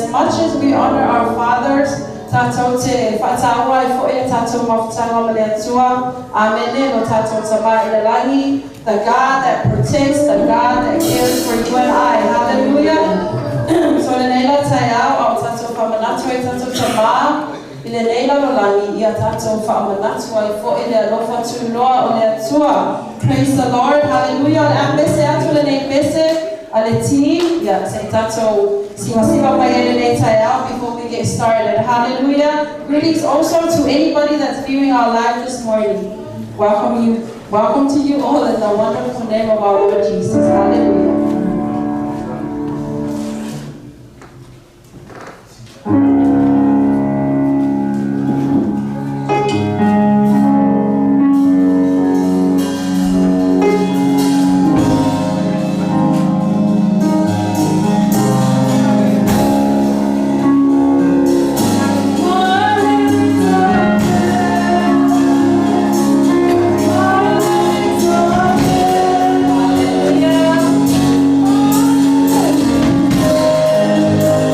As much as we honor our fathers, tātou te whātāua ai fo'i a tātou mafutaga ma le Atua. Amene, lo tātou Tamā i le lagi, the God that protects, the God that cares for you and I. Hallelujah. So lenei la taeao, a o tātou whaamanatu ai tātou tamā i lenei lalolagi, ia tātou whaamanatu ai fo'i le alofa tunoa o le Atua. Praise the Lord. Hallelujah. O le a pese atu lenei pese a le team. Ia, se i tātou sivasiva mai ai lenei taeao before we get started. Hallelujah. Greetings also to anybody that's viewing our live this morning. Welcome you. Welcome to you all in the wonderful name of our Lord Jesus. Hallelujah. Hallelujah.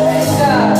Praise God.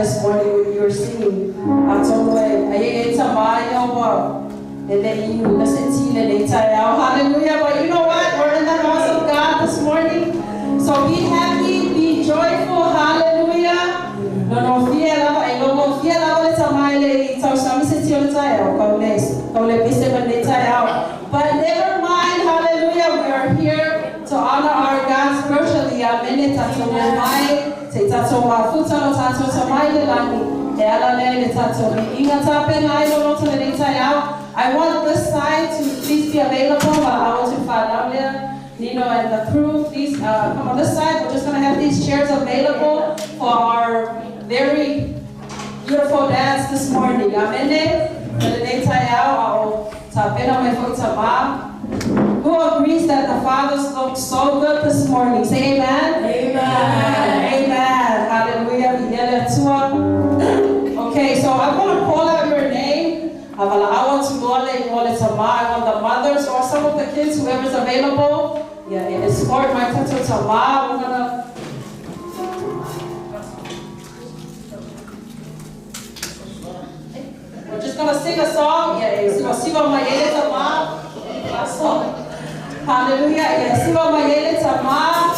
this morning when you were singing. Atonu e ai e tamā ia ua e le i na se tile le taeao. Hallelujah. But you know what? We're in the house of God this morning. So be happy, be joyful. Hallelujah. No no fia lava e logo fia lava le tamā le i tausami se tio le taeao. Kau le, kau le pise ma le taeao. But never mind. Hallelujah. We are here to honor our God spiritually. Amen. Tatou mai, te tatou mafuta no tatou tamai le lani. E ala lea le tatou viiga tapena ai loloto lenei taeao. I want this side to please be available. Valaau atu whanau lea. Nino and the crew, please come on this side. We're just going to have these chairs available for our very beautiful dance this morning. Amen. Lenei taeao ao tapena mai foi tamā. Who agrees that the fathers look so good this morning? Say amen. Amen. Amen. Hallelujah. Viia le Atua. Okay, so I'm going to call out your name. Avala to le le tama. I want the mothers or some of the kids, whoever's available. Yeah, escort my tatou tama. We're gonna. We're just gonna sing a song. Yeah, siva siva mayele tama. Song. Hallelujah. Yeah, siva mayele tama.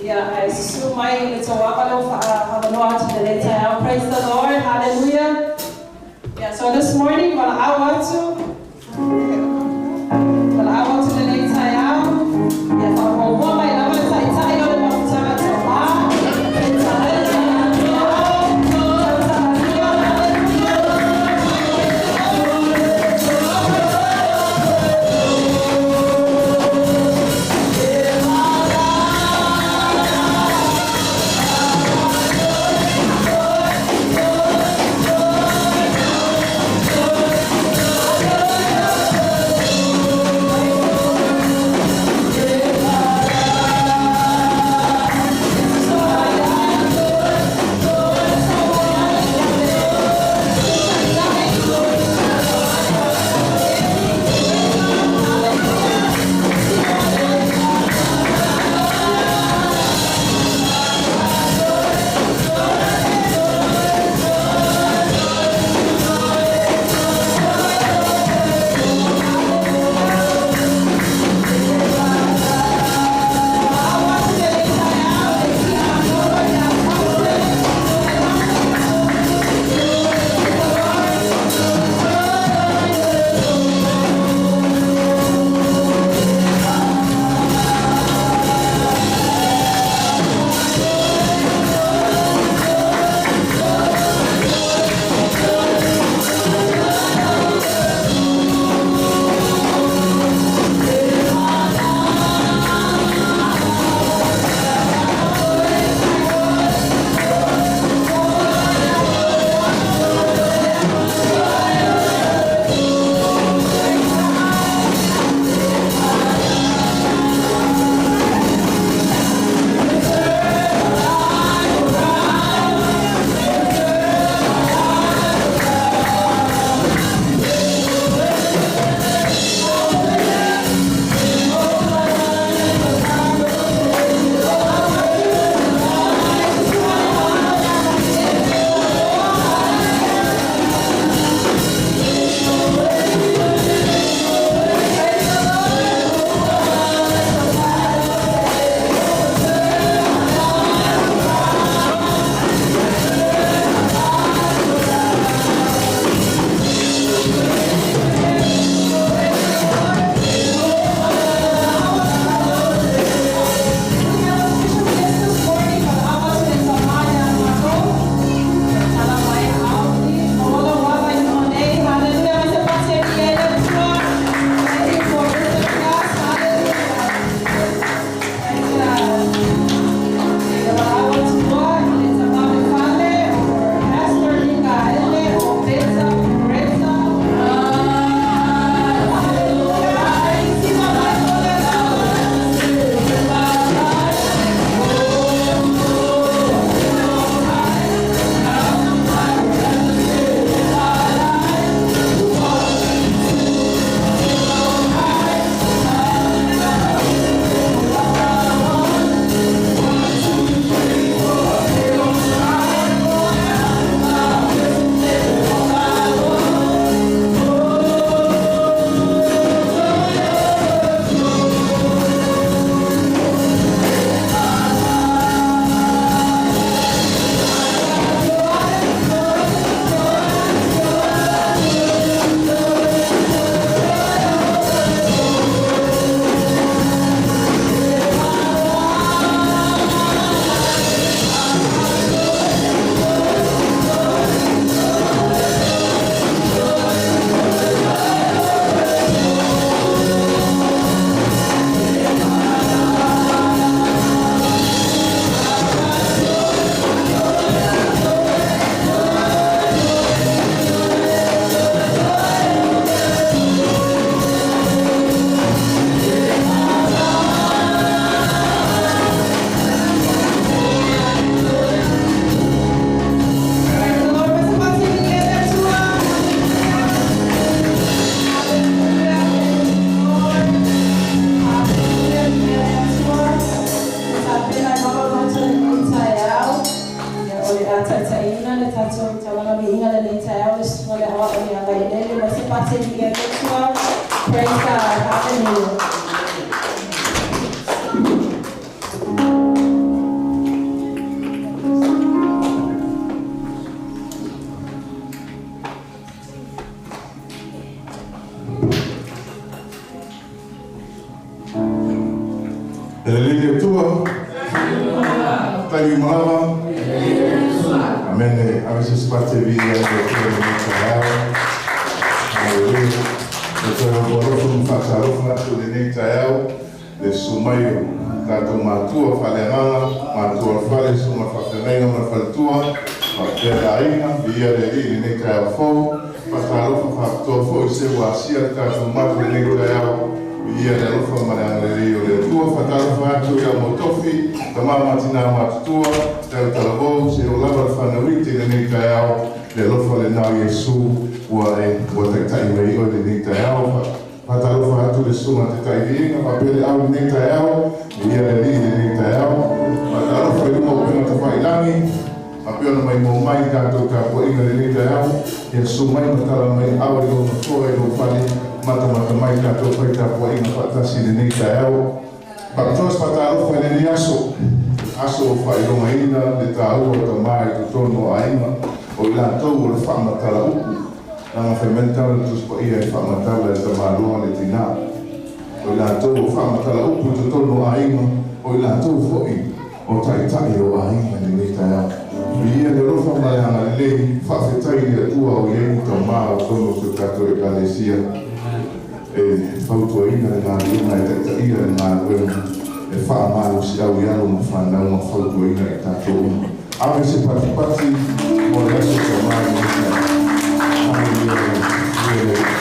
Yeah, susu mai le tawa lo fa atu le taeao. Praise the Lord. Hallelujah. Yeah, so this morning, valaau atu, valaau atu le taeao. Yeah, fa mai lava le taitai o le mafutaga tamā. ma viiga lenei taeao le susuga le aoao ia Vailele ma se pate viia le Atua. Praise God. Hallelujah. E lelei le Atua. Taimi uma lava. Amene. Ave se se pate viia i le Atua i lenei taeao. Haleluia. E toe ofo alofa ma faatalofa atu i lenei taeao le susu mai o tatou matua faaleagaga, matua o le fale, susuga i le faafeagaiga ma le faletua, faapea le aiga, viia le Alii i lenei taeao fou. Faatalofa faapitoa foi i se ua asia le tatou malu i lenei taeao, viia le alofa ma le agalelei o le Atua. Faatalofa atu i au tofi, tama ma tina matutua, tautalavou, seia oo lava le fanauiti i lenei taeao, le alofa lenā o Iesu ua e ua taitai mai ai oe i lenei taeao. Faatalofa atu le susuga taitai viiga faapea le au i lenei taeao, viia le Alii i lenei taeao. Faatalofa i luma o upega tafailagi, faapea ona maimoa mai i tatou tapuaiga i lenei taeao, ia susu mai ma tala mai aao i lou nofoa i lou fale, matamata mai tatou fai tapuaiga faatasi i lenei taeao. Faapitoa se faatalofa i lenei aso, aso o faailogaina le taua o tama i totonu o aiga, o i latou o le faamatala upu, leaga fai mai le tala a le Tusi Paia e faamatala e le tamaloa le tinā. O i latou o faamatala upu i totonu o aiga, o i latou foi o taitai o aiga i lenei taeao. Viia le alofa ma le agalelei, faafetai i le Atua o i ai ni tama o totonu o si o tatou Ekalesia e fautuaina le galuega, e taitaia le galuega, e faamalosiau i alo ma fanau ma fautuaina i tatou uma. Ave se patipati mo le aso tama i lenei taeao. Haleluia. Viia le Alii.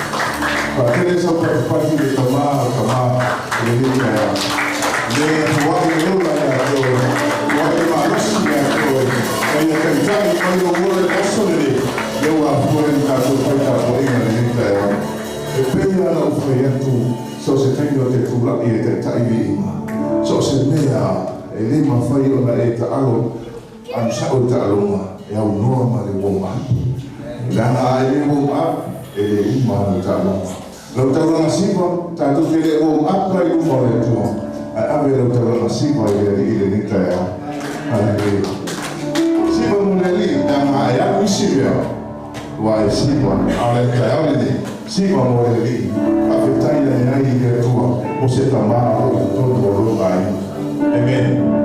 Faatele sau patipati le tama o tama i lenei taeao. Le foai le ola ia te oe, foai le malosi ia te oe, ma ia taitai mai lou ola i le aso lenei, lea ua afua ai le tatou fai tapuaiga i lenei taeao. E pei lava ona ou fai atu, so o se taimi ou te tulai e taitai viiga, so o se mea e le mafai ona e taalo alu sao i taaloga e aunoa ma le warm up. Leaga a e le warm up, e le uma ana taaloga. Lau taulaga siva, tatou te le warm up la i luma o le Atua, ae ave lau taulaga siva i le Alii i lenei taeao. Haleluia. Siva mo le Alii, leaga a e alu isi mea, ua e siva, a o le taeao lenei, siva mo le Alii. Faafetai ane ai i le Atua mo se tama o lo o i totonu o lou aiga. Amen.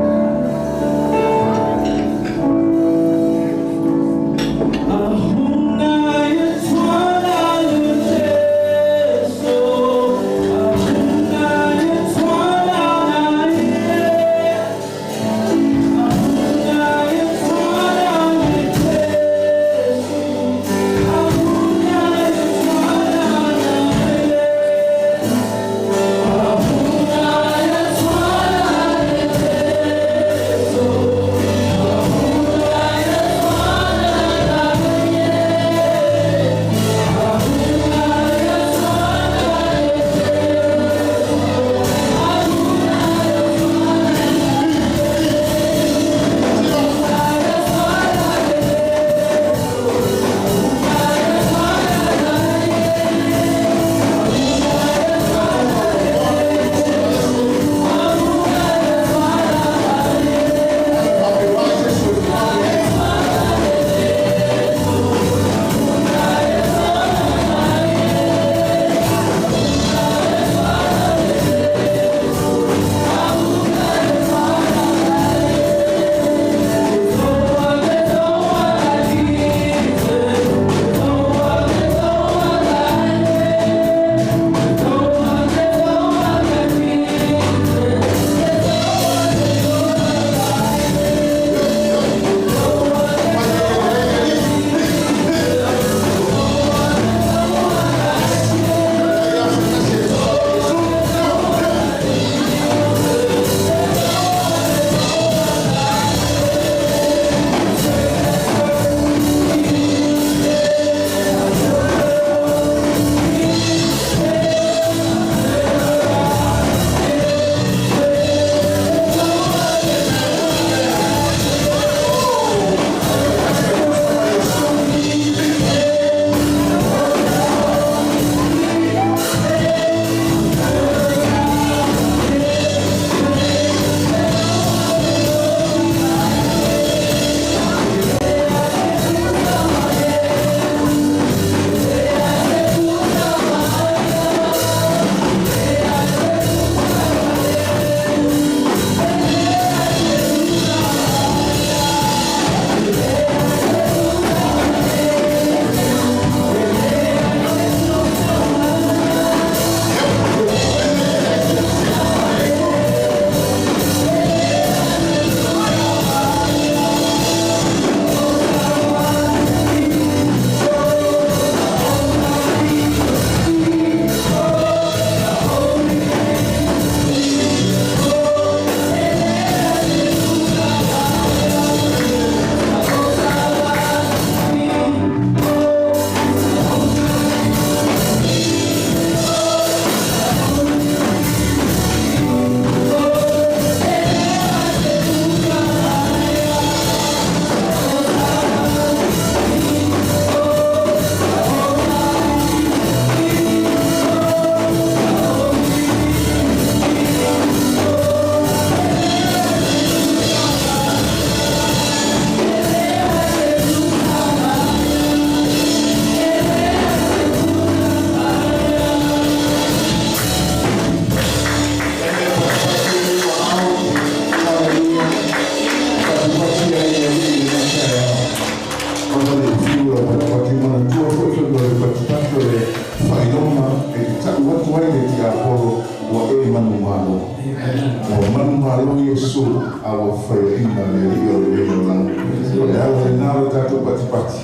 Ua manumalo Iesu a ua faiaʻina le Alii o lenei lalolagi. O le ala lenā o le tatou patipati,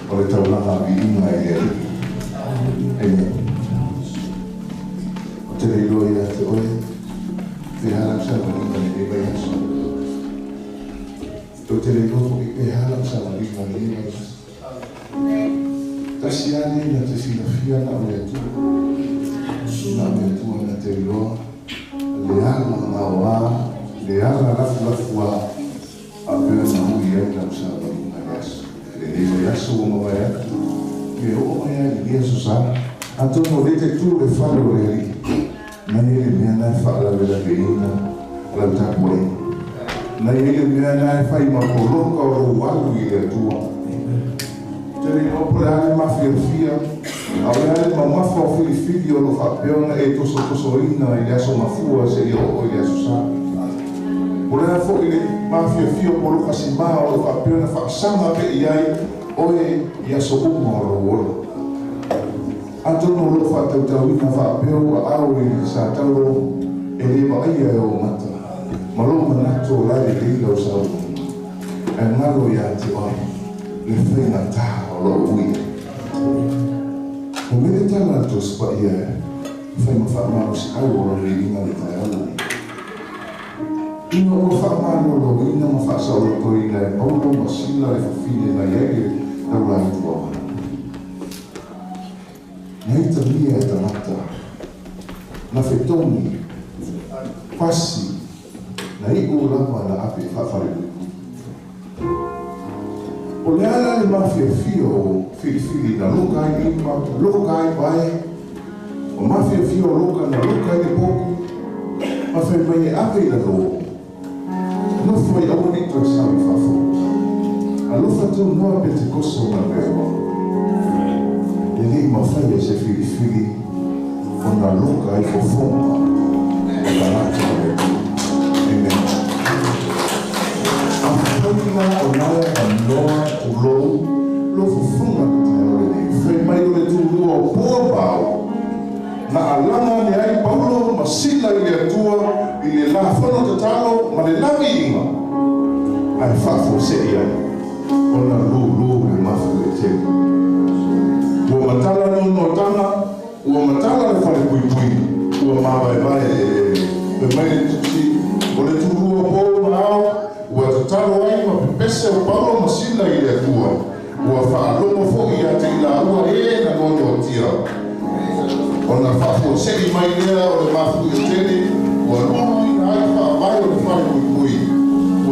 o le taulaga viiga i le Alii. Amen. Ou te le iloa ia te oe, pe a lau savaliga i lenei vaiaso. Ou te le iloa foi pe a lau savaliga i lenei vaiaso. Tasi lava lea na te silafia na o le Atua. Na o le Atua na te iloa le ala gaoā, le ala lafulafuā faapea ona ui ai lau savaliga i le aso. Lenei vaiaso ua mavae atu, ia e oo mai lava i lenei Aso Sa. Atonu o lea e te tu i le fale o le Alii, na i ai le mea na e faalavelaveina lau tapuaiga. Na i ai le mea na e fai ma poloka o lou alu i le Atua. Ou te le iloa po o le a le mafiafia, a o le a le mamafa o filifili o lo o faapea ona e tosotosoina i le aso Gafua seia oo i le Aso Sa. Po o le a foi le mafiafia o poloka simā o lo o faapea ona faasaga pea i ai oe i aso uma o lou ola. Atonu o lo o faatautauina faapea ou aao i le satalo e le vaaia e ou mata, ma lou manatu o la e lelei lau saunoaga, ae galo ia te oe le faigata o lou ui ai. Ua mea le tala a le Tusi Paia e fai ma faamalosiau o lau viiga i le taeao lenei. Ina ua faamaloloina ma faasaolotoina e Paulo ma Sila le fafine na i ai le taulaituaga, na itagia e tagata, na fetogi, pasi, na iu lava na ave faafalepuipui. O le a la le mafiafia o filifili na loka ai lima, loka ai vae, o mafiafia o loka na loka ai le potu, ma fai mai e ave i lalo, nofo ai aua ne i toe sau i fafo. Alofa tunoa Petekoso ma Leoa. E le i mafai e se filifili ona loka ai fofoga o tagata o le Atua. Amen. Afai la o la e avanoa, tulou, lou fofoga i le taeao lenei, fai mai o le tulua o pua ma ao, na alaga ane ai Paulo ma Sila i le Atua i le lafono tatalo ma le laviiga, ae faafuasei ai ona lūlū le mafu e tele. Ua matala noanoataga, ua matala le falepuipui, ua mavaevae le eleele. Fai mai le Tusi, O le tulua pou ma ao, ua tatalo ai ma pepese o Paulo ma Sila i le Atua, ua faalogo foi ia te i laua e na noanoatia. Ona faafuasei mai lea o le mafuie tele, ua luluina ai faavae o le fale puipui,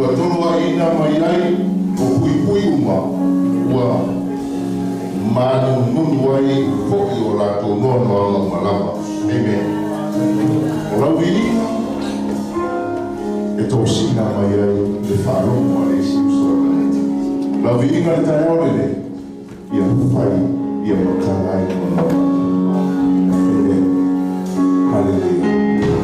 ua toloaina mai ai o puipui uma, ua manununu ai foi o latou noanoaga uma lava. Amen. O lau viiga e tosina mai ai le faalogo a le isi uso a tagata. Lau viiga i le taeao lenei, ia fai ia matala ai lona noanoaga. Amen. Haleluia.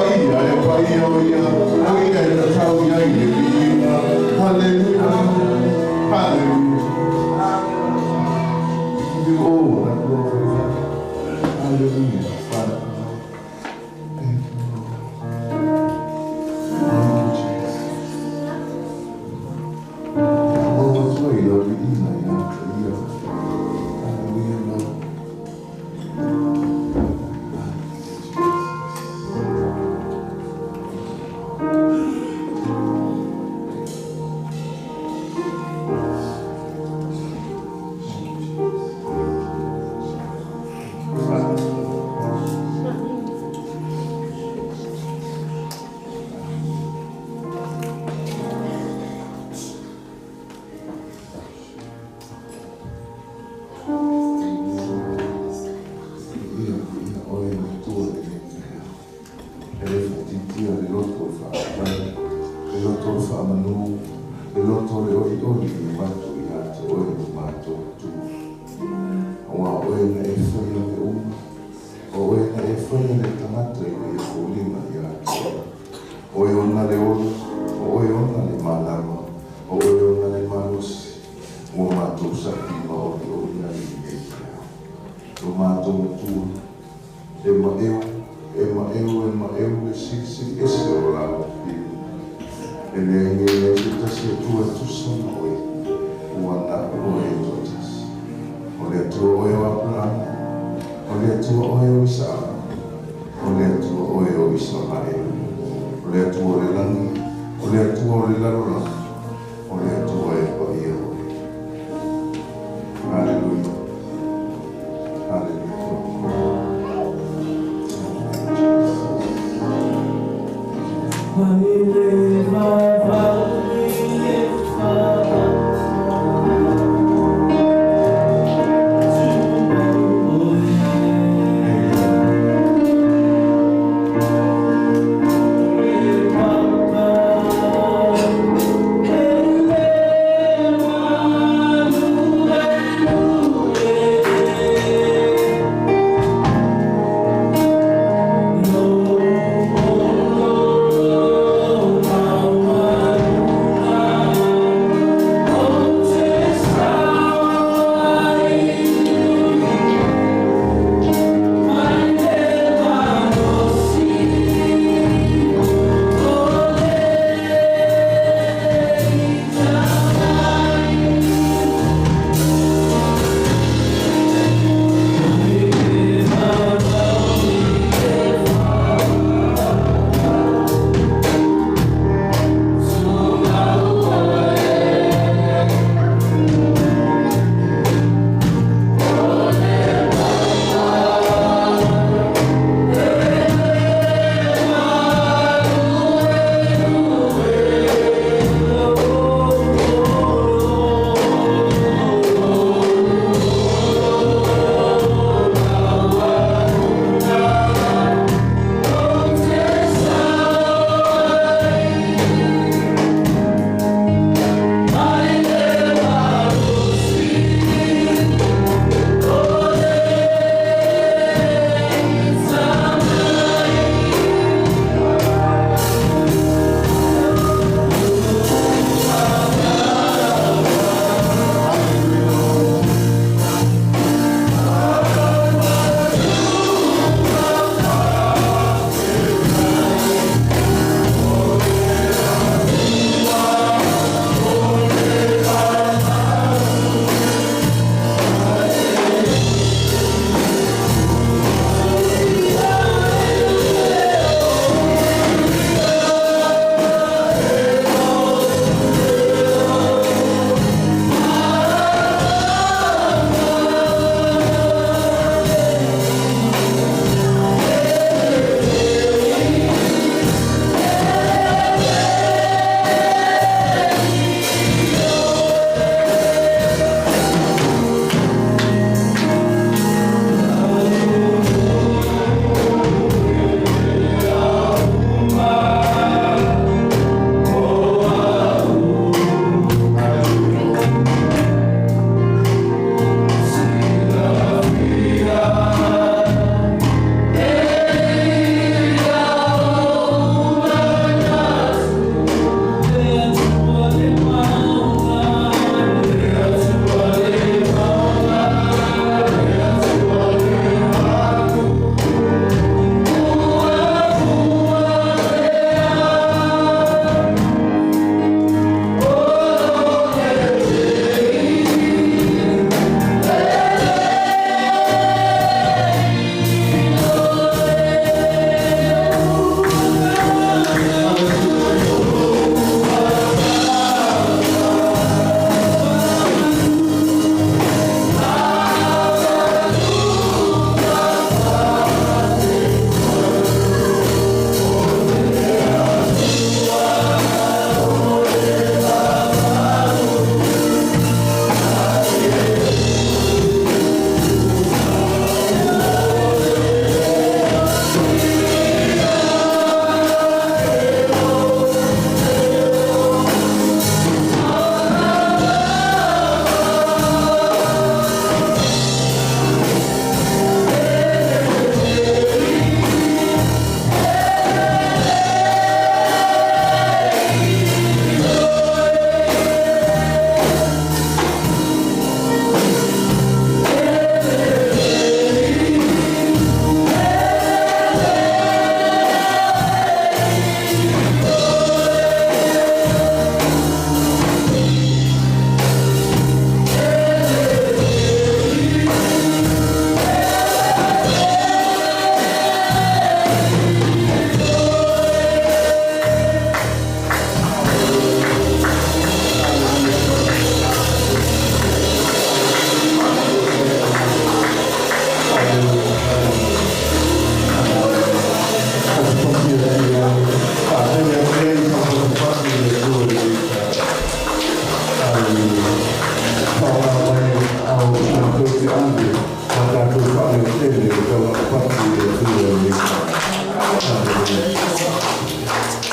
Paia e paia o ia, o ia e tatau i ai le viiga. Hallelujah. Hallelujah. Give you all that glory, Father. Hallelujah, Father. Thank you, Lord. Thank you, Jesus. Ia atua i lau viiga ia te ia. Hallelujah, Lord. Hallelujah, Jesus. Thank you, Jesus. Thank you, Father. Ia, ia, oe le Atua i lenei taeao. E le faaitiitia le loto o le faafetai, le loto o le faamanu, le loto o le olioli i matou ia te oe lo matou Atua. Auā o oe na e faia mea uma, o oe na e faia le tagata ina ia foliga ia te oe. O oe ona le ola, o oe ona le malama, o oe ona le malosi, ua matou sapi ma olioli ai i lenei taeao. Lo matou Atua, e maeu, e maeu, e maeu le silisili ese o la pili. E leai e leai se tasi Atua e tusa ma oe, ua na o oe e toatasi. O le Atua oe o Aperahama, o le Atua oe o Isaaka, o le Atua oe o Isamaela, o le Atua o le lagi, o le Atua o le lalolagi, o le Atua e paia oe. Hallelujah. Hallelujah.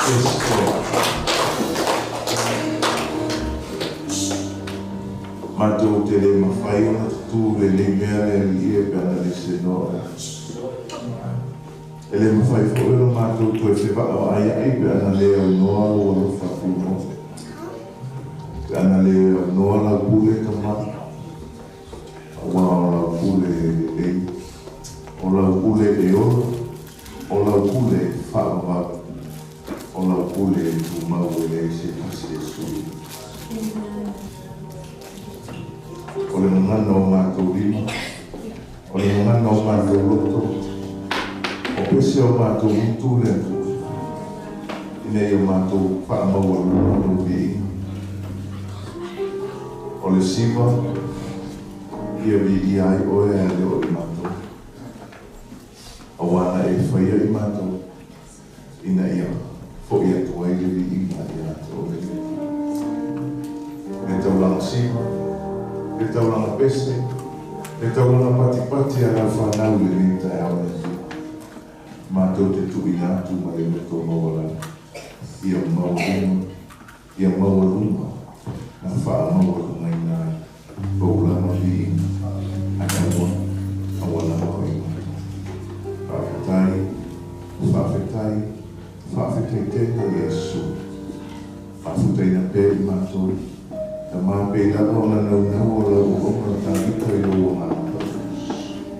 Yes, Lord. Matou te le mafai ona tutū lenei mea le Alii e pe ana le senoa le. E le mafai foi ona matou toe fevaavaaia'i pe ana le aunoa lou alofa tunoa. Pe ana le aunoa lau pule tama, aua o lau pule e lelei, o lau pule e ola, o lau pule e faavavau, o lau pule e tumau e leai se tasi e suia. O le gagana o matou lima, o le gagana o matou loto, o pese o matou gutu le Atua, ina ia matou faamaualuga lou viiga. O le siva, ia viia ai oe ae le o i matou, aua na e faia i matou, ina ia fo'i atu ai le viiga ia te oe le Atua. Le taulaga siva, le taulaga pese, le taulaga patipati a lau fanau i lenei taeao le Atua, matou te tuuina atu ma le loto maualalo, ia maualuga, ia maualuga na faamaualugaina ai lou lava viiga, ae aua, aua lava o i matou. Faafetai, faafetai, faafetai tele Iesu. Mafutaina pea i matou, Tama pei lava ona naunau o lau auauna o Tavita i lou agaga paia.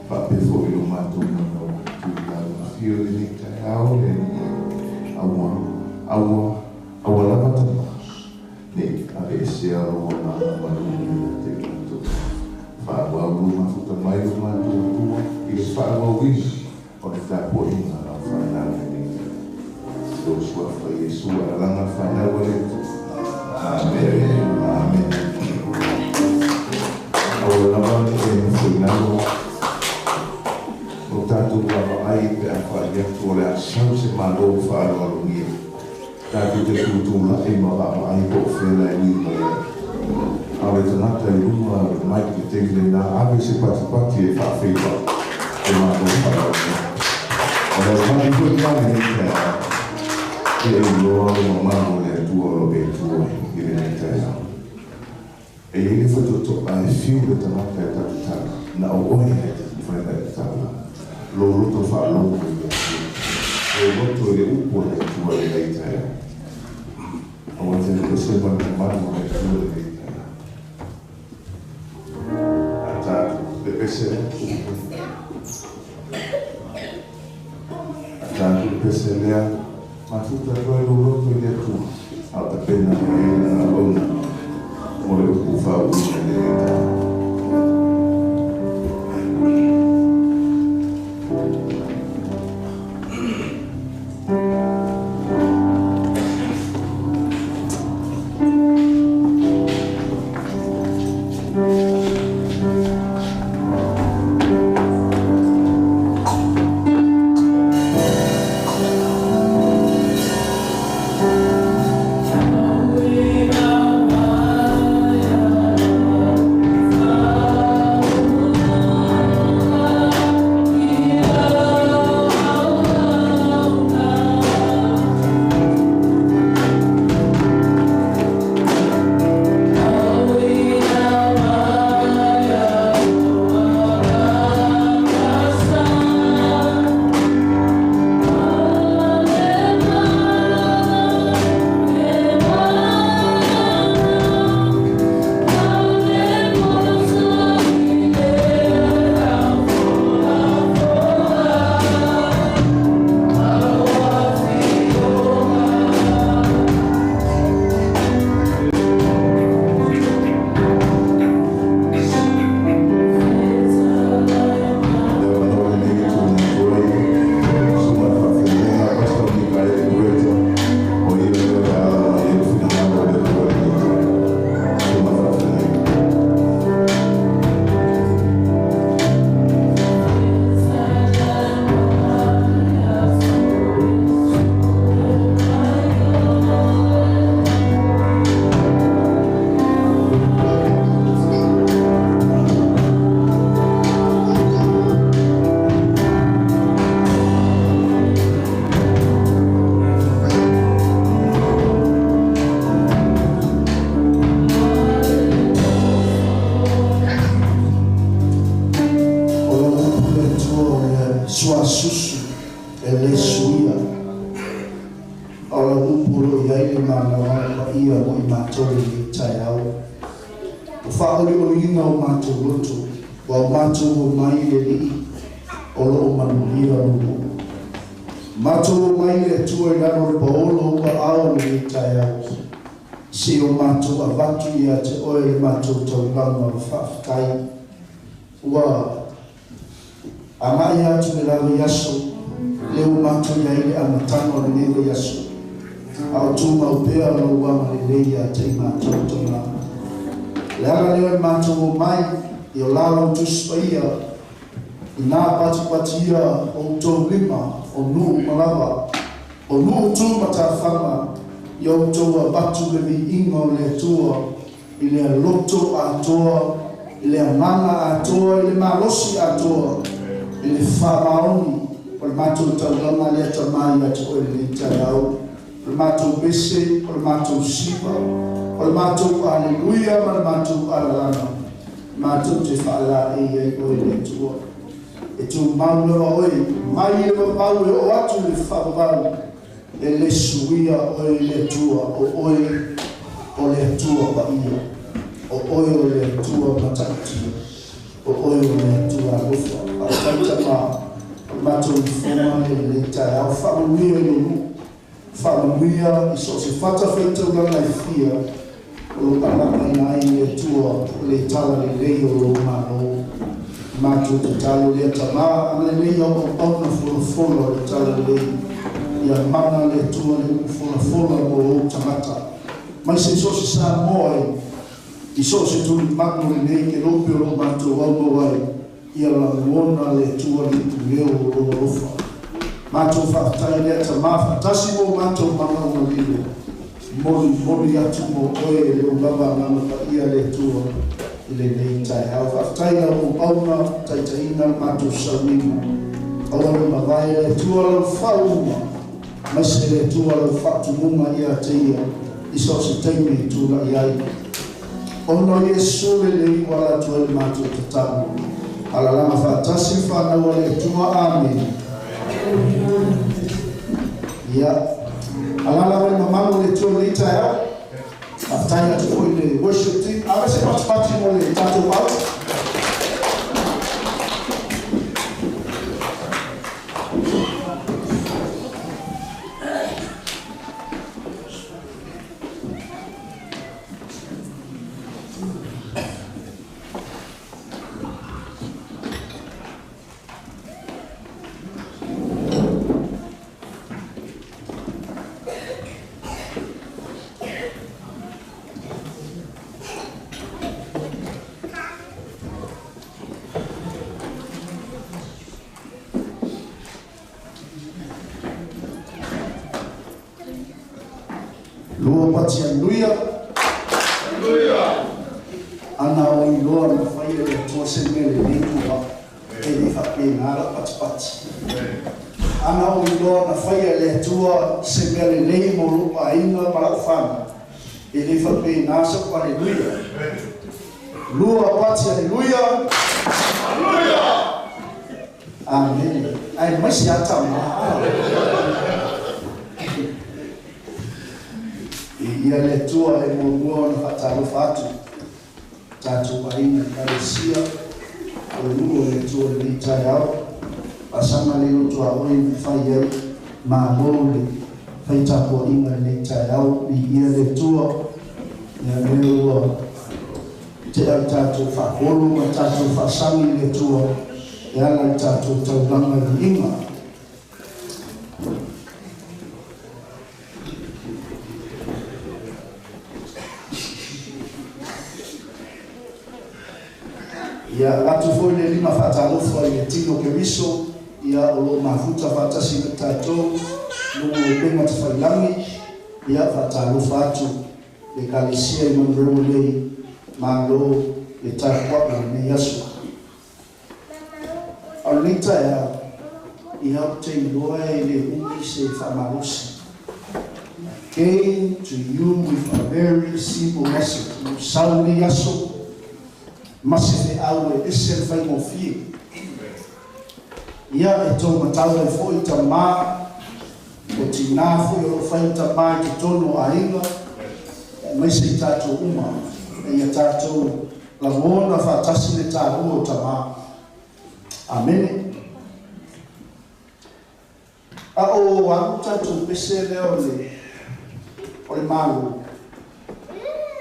Faapea foi lo matou naunau atu i lau afio i lenei taeao le Alii. Aua, aua, aua lava Tama, ne i aveesea lou agaga malu ia te i matou. Faaauau lou mafuta mai lo matou Atua i le faaauauina o le tapuaiga a lau fanau i lenei taeao. I lou Suafa Iesu alalaga le fanau a le Atua. Amene, amene. Aua lava ne i e nofo i lalo lo tatou vaavaai pe a fai atu o le a sau se Malo faaaloalogia. Tatou te tutulai ma vaavaai po o fea la e ui mai ai. A o le tagata i luga o le mic i le taimi lena, ave se patipati e faafeiloai le Malo faaaloalogia. O le aumai foi lena i lenei taeao, ia e iloa le mamalu o le Atua o lo o e tu ai i lenei taeao. E i ai le faitotoa e fiu le tagata e tatatala, na o oe lava e te mafai ona e tatala lou loto faalogo i le Atua, lou loto i le upu a le Atua i lenei taeao. Aua te alu ese ma le mamalu o le Atua i lenei taeao. A tatou pepese lea, a tatou pepese lea, mafuta atu ai lou loto i le Atua, a o tapena mai ai lana auauna mo le upu faauuina i lenei taeao. le malama paia mo i matou i lenei taeao. Ua faaolioliina o matou loto, ua o matou omai i le Alii o lo o manuia lou nuu. Matou omai i le Atua i lalo o le paolo o ou aao i lenei taeao, se i o matou avatu ia te Oe le matou taulaga o le faafetai. Ua agai atu le la vaiaso, lea ua matou i ai i le amataga o lenei vaiaso, a o tumau pea lou agalelei ia te i matou, Tama. O le ala lea o le matou omai i o la lau Tusi Paia, inā patipatia outou lima o nuu uma lava, o nuu tu ma tafaga, ia outou avatu le viiga o le Atua i le loto atoa, i le agaga atoa, i le malosi atoa, i le faamaoni o le matou taulaga lea, Tama, ia te Oe lenei taeao. O le matou pese, o le matou siva, o le matou aleluia ma le matou alalaga, matou te faalaei ai Oe le Atua. E tumau lava Oe, mai le vavau e oo atu i le faavavau, e le suia Oe le Atua, o Oe o le Atua paia, o Oe o le Atua matautia, o Oe o le Atua alofa. Faafetai, Tama, o le matou ifoga le lenei taeao. Faamanuia i lou nuu, faamanuia i so o se fatafaitaulaga e fia o lo alagaina ai le Atua le tala lelei o lou Malo. Matou tatalo lea, Tama, agalelei au auauna folafola o le tala lelei, ia mana le Atua le upu folafola mo ou tagata, mai se so o se Samoa i so o se tulimanu lenei kelope o lo matou aumau ai, ia lagona le Atua le ipuleo o lou alofa. Matou faafetai lea, Tama, faatasi mo matou manaoga lilo, molimoli atu mo Oe lou lava Agaga Paia le Atua i lenei taeao. Faafetai lau auauna taitaiga le matou sauniga. Aua ne i mavae le Atua lau faauuga, aemaise le Atua lau faatumuga ia te ia i so o se taimi e tulai ai. Ona o Iesu lelei ua ala atu ai le matou tatalo. Alalaga faatasi le fanau a le Atua. Amene. Ia, alala mai mamalu o le Atua i lenei taeao. Faafetai atu foi i le worship team. Ave se patipati mo le tatou au. Lua pati aleluia. Ana o iloa na faia e le Atua se mea lelei mo au, e le faapena lau patipati. Ana o iloa na faia e le Atua se mea lelei mo lou aiga ma lau fanau, e le faapena sau aleluia. Lua pati aleluia. Amene. Aemaise a tama. I ia le Atua e muamua ona faatalofa atu tatou aiga Ekalesia o le nuu o le Atua i lenei taeao. Faasaga le lotoaoi na fai ai malo le fai tapuaiga i lenei taeao. Viia le Atua ia lea ua tea le tatou faapolo ma le tatou faasagi i le Atua e ala i le tatou taulaga i viiga. Ia avatu foi le lima faatalofa i le tino Keriso, ia o lo o mafuta faatasi ma tatou luga o upega tafailagi. Ia faatalofa atu le Ekalesia i Monroe nei, malo le tapua'i i lenei aso. A o lenei taeao, ia ou te iloa e le umi se faamalosi. I came to you with a very simple message. Na ou sau i lenei aso ma se feau e ese le faigofie. Ia e tou matau ai foi, tama. O tinā foi o loo fai ma tamā i totonu o aiga, aemaise i tatou uma, ina ia tatou lagona faatasi le taua o tamā. Amene. A o alu tatou pese lea o le o le Malo,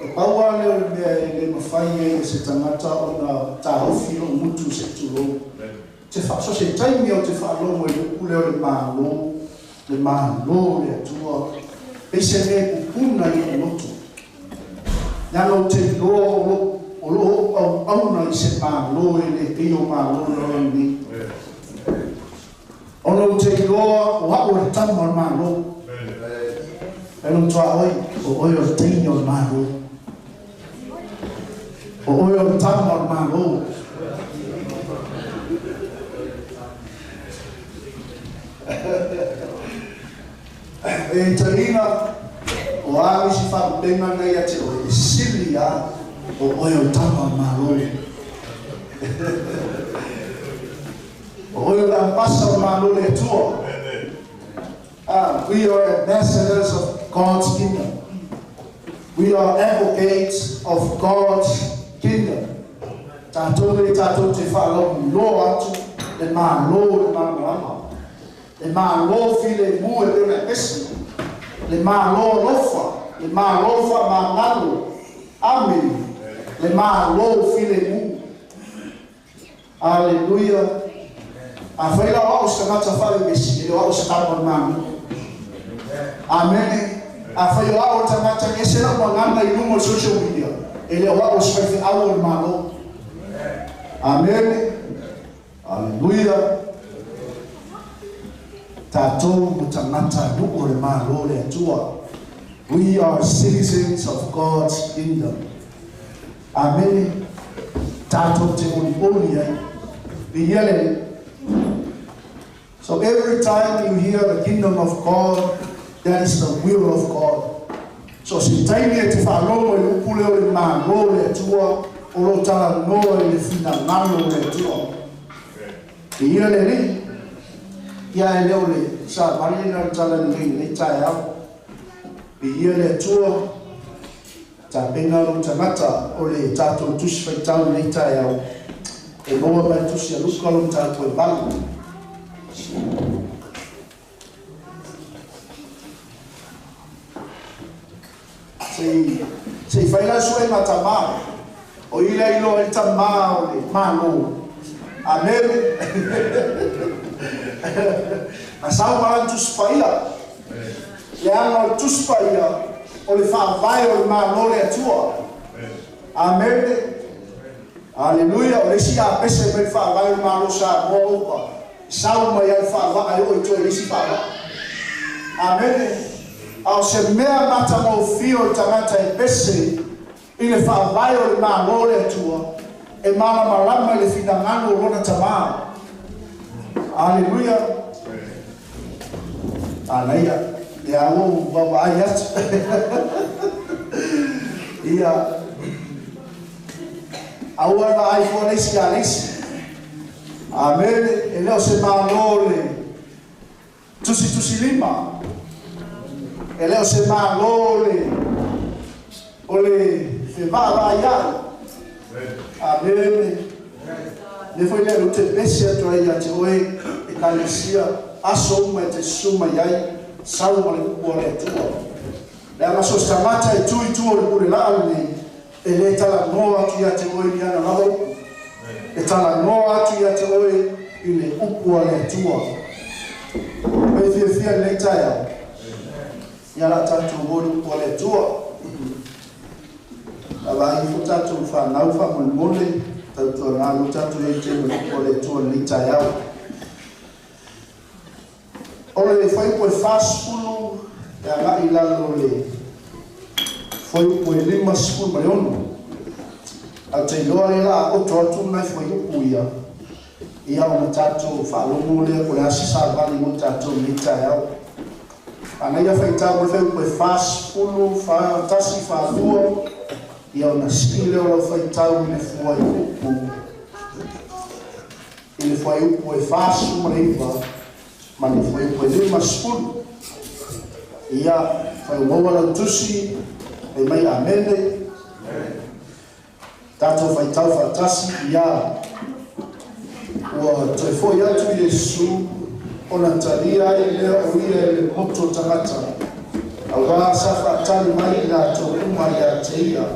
e pau lava lea o le mea e le mafai ai e se tagata ona taofi lou gutu se i tulou. Te fa, so se taimi ou te faalogo i le upu lea o le Malo, le Malo o le Atua, pei se mea e pupuna i lou loto. Leaga ou te iloa o lo o lo o auauna i se Malo e le pei o Malo o le lalolagi nei. Ona ou te iloa o a'u o le tama o le Malo. E lou tuaoi, o oe o le teine o le Malo. O oe o le tama o le Malo. E taina, o a nisi faalupega na ia te oe, e sili a o oe o le tama o le Malo. O oe o le ambasa o le Malo le Atua. We are ambassadors of God's kingdom. We are advocates of God's kingdom. Tatou nei tatou te faalauiloa atu le Malo i le malamalama, le Malo filemu e pei ona e pese, le Malo alofa, le Malo faamagalo. Amene. Le Malo filemu. Aleluia! Afai la o au o se tagata faavevesi, e le o au o se tama o le Malo. Amene! Afai o au o le tagata e ese lau magana i luga o le social media, e le o au o se faifeau o le Malo. Amene! Aleluia! Tatou o tagata nuu o le Malo o le Atua. We are citizens of God's kingdom. Amene. Tatou te olioli ai. Viia le Alii. So every time you hear the kingdom of God, that is the will of God. So se taimi e te faalogo i le upu lea o le Malo o le Atua, o lo o talanoa i le finagalo o le Atua. Viia le Alii. Ia e le o le savali lena o le tala lelei i lenei taeao. Viia le Atua. Tapena lou tagata o le tatou Tusi Faitau i lenei taeao, e maua mai le Tusi a Luka lona mataupu e 8. Se se i fai la suega a tamā, o i lea iloa ai le tamā o le Malo. Amene. Na sau ma lana Tusi Paia. Leaga o le Tusi Paia o le faavae o le Malo le Atua. Amene. Aleluia. O le isi apese mai le faavae o le Malo Samoa uka sau mai ai le faavaa e oo i tua i le isi faavaa. Amene. A o se mea matagofie o le tagata e pese i le faavae o le Malo o le Atua, e malamalama i le finagalo o lona Tamā. Aleluia! Manaia, lea ua ou vaavaai atu. Ia, aua e vaai fua le isi ia le isi. Amene, e le o se Malo le tusitusilima, e le o se Malo le o le fevaavaaia'i. Amene. Le foi lea ou te pese atu ai ia te oe, Ekalesia, aso uma e te susu mai ai, sau ma le upu a le Atua. Leaga so o se tagata e tu i tua o le pule laa lenei, e le talanoa atu ia te oe i ana lava upu. E talanoa atu ia te oe i le upu a le Atua. Pei fiafia i lenei taeao, ia la tatou o i le upu a le Atua. A vaai ifo tatou fanau faamolemole, tautuana lo tatou i ai tele o le upu a le Atua i lenei taeao. O le fuaiupu e 40 e agai i lalo o le fuaiupu e 56. Ae ou te iloa lea la a oto atu nai fuaiupu ia, ia ona tatou faalogo lea po o le a se savali mo tatou i lenei taeao. Manaia faitau mo le fuaiupu e 40, 41, 42, ia ona sii lea o lau faitau i le fuaiupu i le fuaiupu e 49 ma le fuaiupu e 50. Ia, fai ua maua lau tusi, fai mai Amene. Tatou faitau faatasi, ia. Ua toe foi atu Iesu ona talia ai lea o ia i le motu o tagata, auā sa faatali mai i latou uma ia te ia.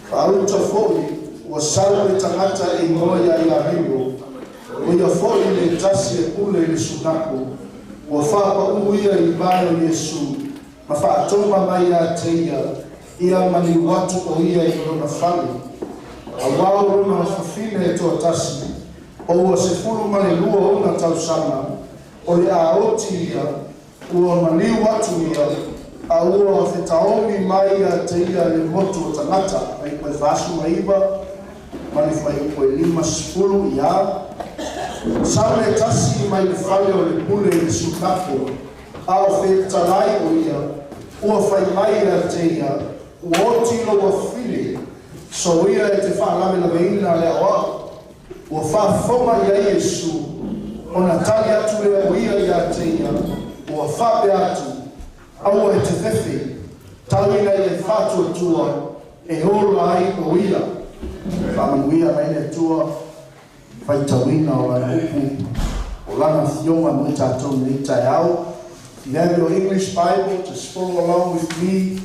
Faauta foi, ua sau le tagata e igoa ia Iariro, o ia foi le tasi e pule i le sunako, ua faapaū ia i vae o Iesu, ma faatoma mai ia te ia, ia maliu atu o ia i lona fale. Auā o lona fafine e toatasi, o ua 12 ona tausaga, o le a oti ia, ua maliu atu ia, a ua fetaomi mai ia te ia le motu o tagata. Fuaiupu e 49 ma le fuaiupu e 50 ia. Sau le tasi mai le fale o le pule i le sunako, a o fetalai o ia, ua fai mai ia te ia, ua oti lou afafine, soia e te faalavelaveina le aoao. Ua faafofoga i ai Iesu, ona tali atu lea o ia ia te ia, ua faapea atu, aua e te fefe, tau ina ia e faatuatua, e ola ai o ia. Faamanuia mai le Atua faitauina o lana upu, o lana afioga mo i tatou i lenei taeao. If you have your English Bible, just follow along with me.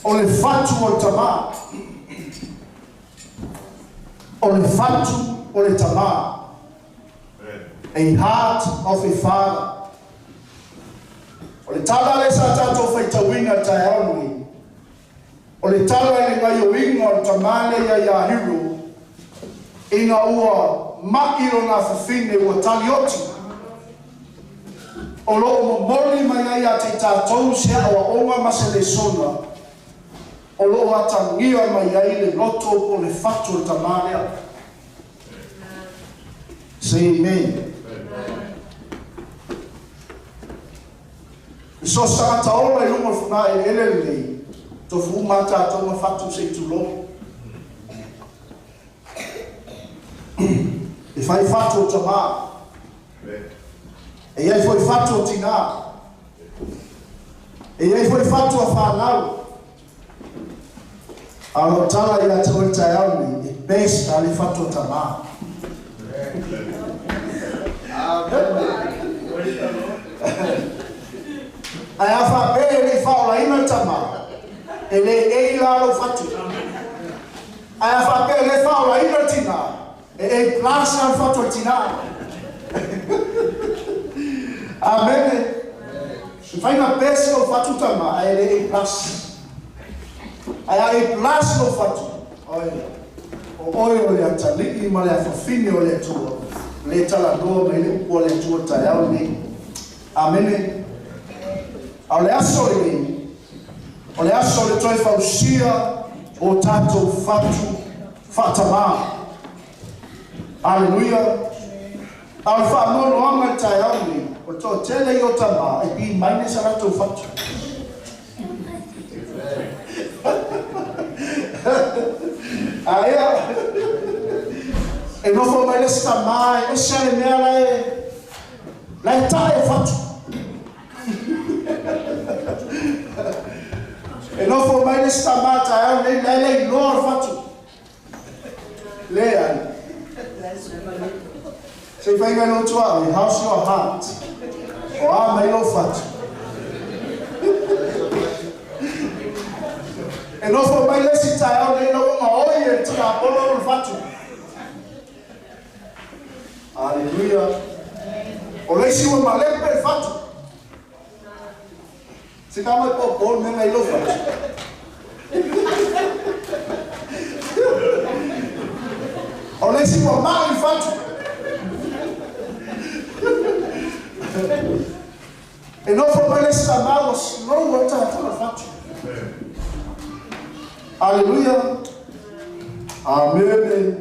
O le fatu o le tamā. O le fatu o le tamā. A heart of a father. O le tala lea sa tatou faitauina i le taeao lenei, o le tala i le gaioiga o le tamā lea ia Iahiro, ina ua ma'i lona afafine ua talioti, o lo o momoli mai ai ia te i tatou se aoaoga ma se lesona o lo o atagia mai ai le loto po o le fatu o le tamā lea. Say amen. I so se tagata ola i luga o le fogaeleele lenei, tofu uma lava tatou ma fatu se i tulou. E fai fatu o tamā. E i ai foi fatu o tinā. E i ai foi fatu a fanau. A o lau tala ia te oe i le taeao lenei, e best a le fatu a tamā. Ae a faapea e le i faaolaina le tama, e le ei la lou fatu. Ae a faapea e le faaolaina le tinā, e ei plus la le fatu a le tinā. Amene. E mafai ona best lou fatu tama, ae le ei plus. Ae a ei plus lou fatu, oi, o oe o le atalii ma le afafine o le Atua, le talanoa mai le upu a le Atua i le taeao lenei. Amene. A o le aso lenei, o le aso o le toe fausia o tatou fatu faatamā. Aleluia. A o le faanoanoaga i le taeao lenei, o le toatele ia o tamā e B minus a latou fatu. Aia, e nofo mai le isi tamā e ese le mea la e la e tae o fatu. E nofo mai le isi tamā taeao nei, la e le iloa le fatu. Leai. Se i fai mai lou tuaoi, how's your heart? O a mai lou fatu? E nofo mai le isi taeao nei lau ua gaoi e le tiapolo lona fatu. Aleluia. O le isi ua malepe le fatu. Se ka mai popo le mea ngai lou fatu. O le isi ua ma'i le fatu. E nofo mai le isi tamā ua slow ai tatou le fatu. Aleluia. Amene.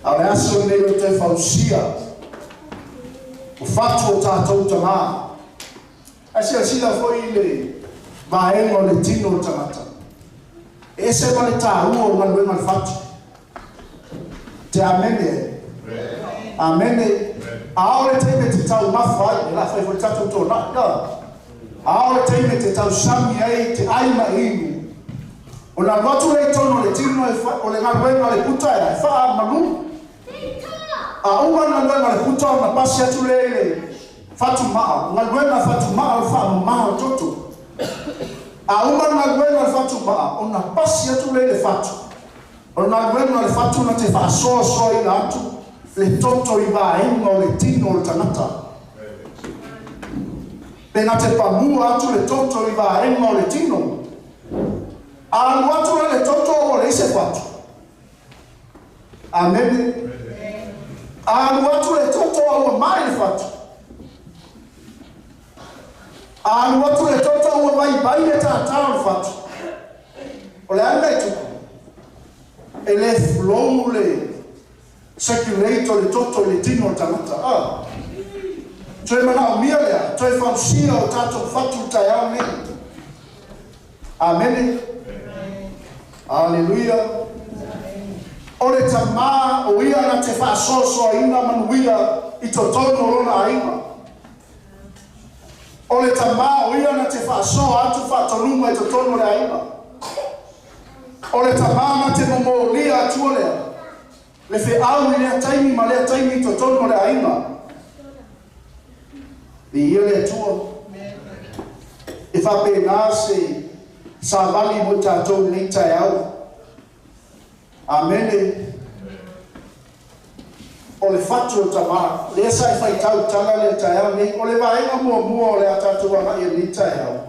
A o le aso lenei o le toe fausia o fatu o tatou tamā. Ae silasila foi i le vaega o le tino o le tagata. E ese ma le taua o galuega a le fatu. Te amene ai. Amene. A o le taimi e te taumafa ai, e la fai foi tatou tōnai, a o le taimi e te tausami ai, te ai ma inu. O na alu atu lea i totonu o le tino o le galuega a le puta e faamalu. A uma le galuega a le puta ona pasi atu lea i le fatumaa, o galuega a fatumaa o le faamama o le toto. A uma le galuega a le fatumaa, ona pasi atu lea i le fatu. O le galuega a le fatu na te faasoasoaina atu le toto i vaega o le tino o le tagata. Pe na te pamua atu le toto i vaega o le tino. A alu atu la le toto ua leai se fatu. Amene. A alu atu le toto a ua mai le fatu. A alu atu le toto ua vaivai le tātā o le fatu. O le a le mea e tupu? E le flow le circulate o le toto i le tino o le tagata. Ah. Toe manaomia lea, toe fausia o tatou fatu i le taeao lenei. Amene. Aleluia. O le tamā o ia na te faasoasoaina manuia i totonu o lona aiga. O le tamā o ia na te faasoa atu faatonuga i totonu o le aiga. O le tamā na te momolia atua lea, le feau i lea taimi ma lea taimi i totonu o le aiga. Viia le Atua. E faapena se savali mo i tatou i lenei taeao. Amene. O le fatu o le tamā, lea sa e faitau i tala lea i le taeao nei, o le vaega muamua o le a tatou agai i lenei taeao,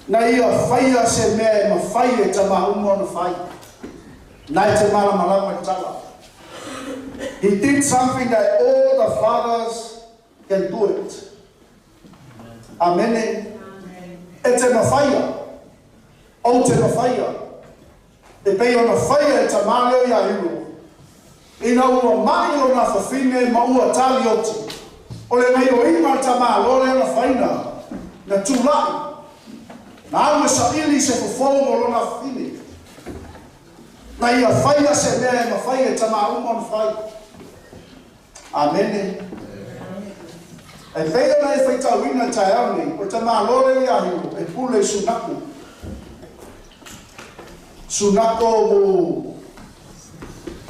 na ia faia se mea e mafai e tamā uma ona fai. Na e te malamalama i le tala. He did something that all the fathers can do it. Amene. E te mafaia. Ou te mafaia. E pei ona faia e tamā lea ia Iro, ina ua ma'i lona fafine ma ua talioti, o le gaioiga a le tamāloa lea na faina, na tula'i, na alu e saili i se fofo mo lona fafine. Na ia faia se mea e mafai e tamā uma ona fai. Amene. E pei ona e faitauina i le taeao nei, o le tamāloa lea ia Hiro, e pule i Sunako. Sunako mo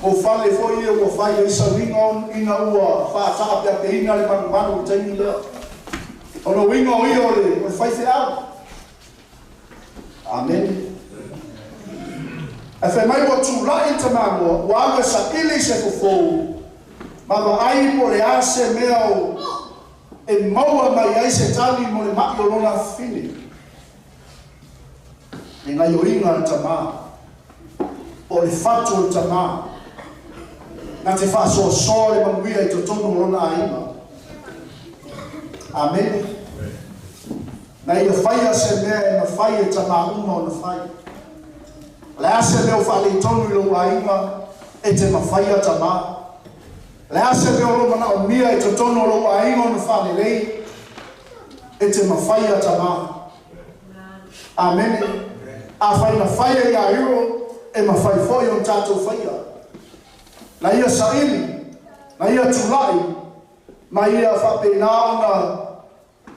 mo fale foi ia ua fai ai sauiga ina ua faataapeapeina le manumanu i le taimi lea. O le uiga o ia o le faifeau. Amene. Ae fai mai ua tulai le tamāloa, ua alu e saili i se fofo, ma vaai po o le a se mea o e maua mai ai se tali mo le ma'i o lona afafine. Le gaioiga a le tamā, po o le fatu o le tamā, na te faasoasoa le manuia i totonu o lona aiga. Amene. Na ia faia se mea e mafai e tamā uma ona fai. O le a se mea o faaletonu i lou aiga, e te mafaia tamā. O le a se mea o lo o manaomia i totonu o lou aiga ona faalelei, e te mafaia tamā. Amene. Afai na faia ia Iro, e mafai foi ona tatou faia. Na ia saili, na ia tulai, ma ia faapena ona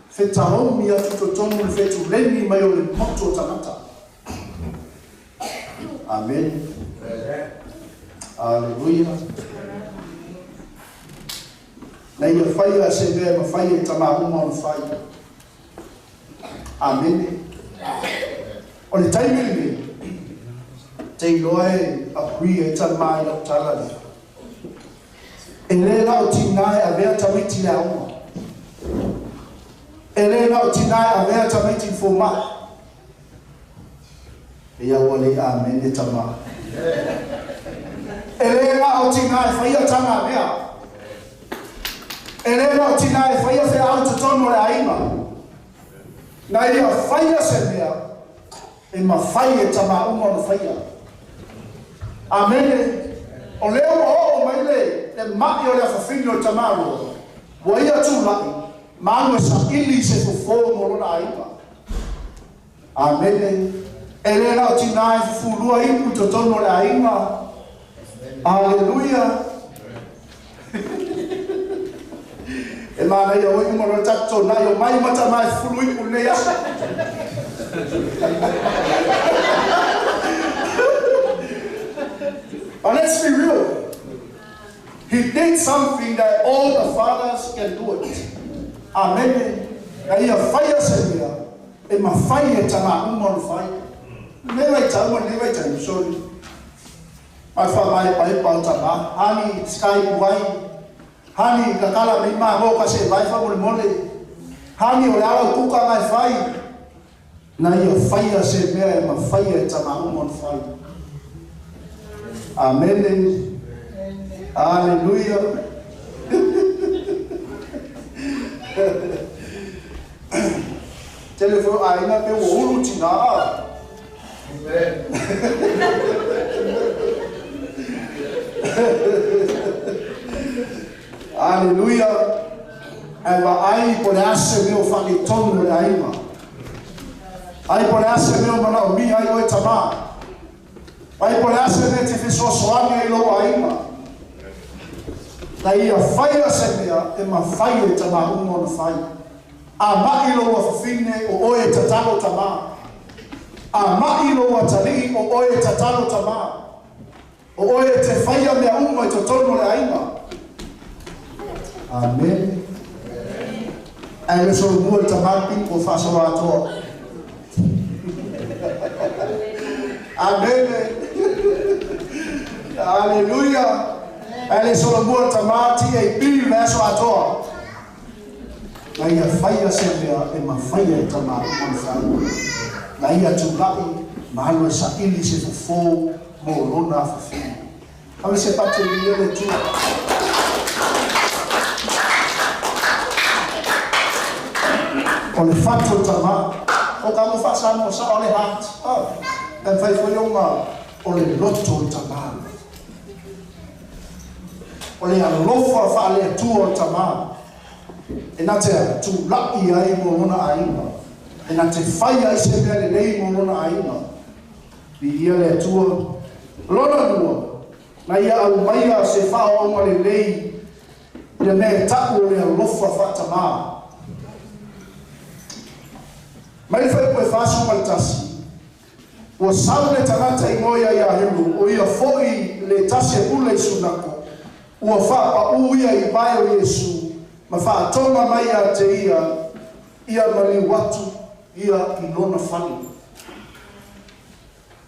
fetaomi atu totonu le fetuleni mai o le motu o tagata. Amene. Aleluia. Na ia faia se mea e mafai e tamā uma ona fai. Amene. O le taimi lenei, te iloa e agree ai tamā i lau tala lea. E le na o tinā e avea tamaiti i le aoga. E le na o tinā e avea tamaiti i le fomai. Ia ua le amene tamā. E le na o tinā e faia tana mea. E le na o tinā e faia feau totonu o le aiga. Na ia faia se mea e mafai e tamā uma ona faia. Amene. O lea ua oo mai le le ma'i o le afafine o le tamāloa, ua ia tula'i, ma alu e saili i se fofo mo lona aiga. Amene. E le na o tinā e fufulua ipu i totonu o le aiga. Aleluia. E manaia oi uma loa le tatou tonai omai uma tama e fufulu ipu i lenei aso. But let's be real. He did something that all the fathers can do it. Amene. Na ia faia se mea e mafai e tamā uma ona fai. Lenei vaitau ma lenei vaitaimi, sorry. Mai faamaepaepa o tamā. Hani sky uai. Hani kakala mei māmō ka se vai faamolemole. Hani o le ala o kuka ngai fai. Na ia faia se mea e mafai e tamā uma ona fai. Amene. Aleluia. Tele foi o aiga pe ua ulu tinā. Aleluia. Ae vaai po o le a se mea o faaletonu o le aiga. Ai po o le a se mea o manaomia ai oe tamā. Ai po o le a se mea e te fesoasoani ai i lou aiga. Na ia faia se mea e mafai e tamā uma ona fai. A maʻi lou afafine, o oe e tatalo tamā. A maʻi lou atalii, o oe e tatalo tamā. O oe e te faia mea uma i totonu o le aiga. Amene. Ae le solomua i le tamā le pito o faasoloatoa. Amene. Aleluia. Ae le solomua i le tamā TAB i le vaiaso atoa. Na ia faia se mea e mafai e tamā uma ona fai. Na ia tulaʻi ma alu e saili se fofo mo lona afafine. Ave se pate i le Atua. O le fatu o tamā. O ka mo faa-Samoa sao le heart. Oh, e mafai foi ona o le loto o tamā. O le alofa faale-Atua o tamā. E na te tulaʻi ai mo lona aiga. E na te fai ai se mea lelei mo lona aiga. Viia le Atua. Lona lua, na ia aumaia se faaoaoga lelei i le mea e taʻu o le alofa faatamā. Mai le fuaiupu e 41, Ua sau le tagata i moea iā Helu, ʻo ia foʻi le tasi e pule i Sunako, ua faapaʻū ia i vae o Iesū, ma faatoga mai iā te ia, ia maliu atu ia i lona fale.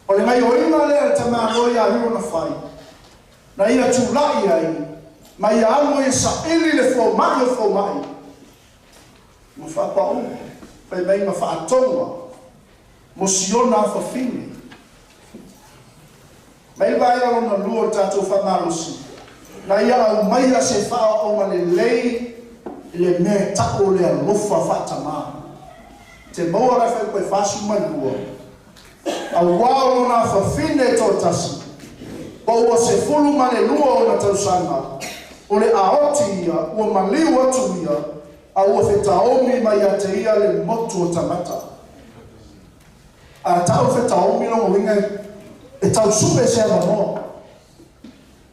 O le gaioiga lea le tamāloa iā Helu na fai, na ia tulaʻi ai, ma ia alu ai e saʻili le fomaʻi o fomaʻi, ma faapaʻū, fai mai ma faatoga, mo Siona afafine. Mai le vaega lona lua o le tatou faamalosi, na ia aumaia se faaoaoga lelei i le mea e taʻu o le alofa faatamā. Te maua la e fai 42, auā o lona afafine e toatasi, po ua 12 ona tausaga, o le aoti ia ua maliu atu ia, a ua fetaomi mai ia te ia le motu o tagata. A tau fetaomi lona uiga e tau suʻe se avanoa,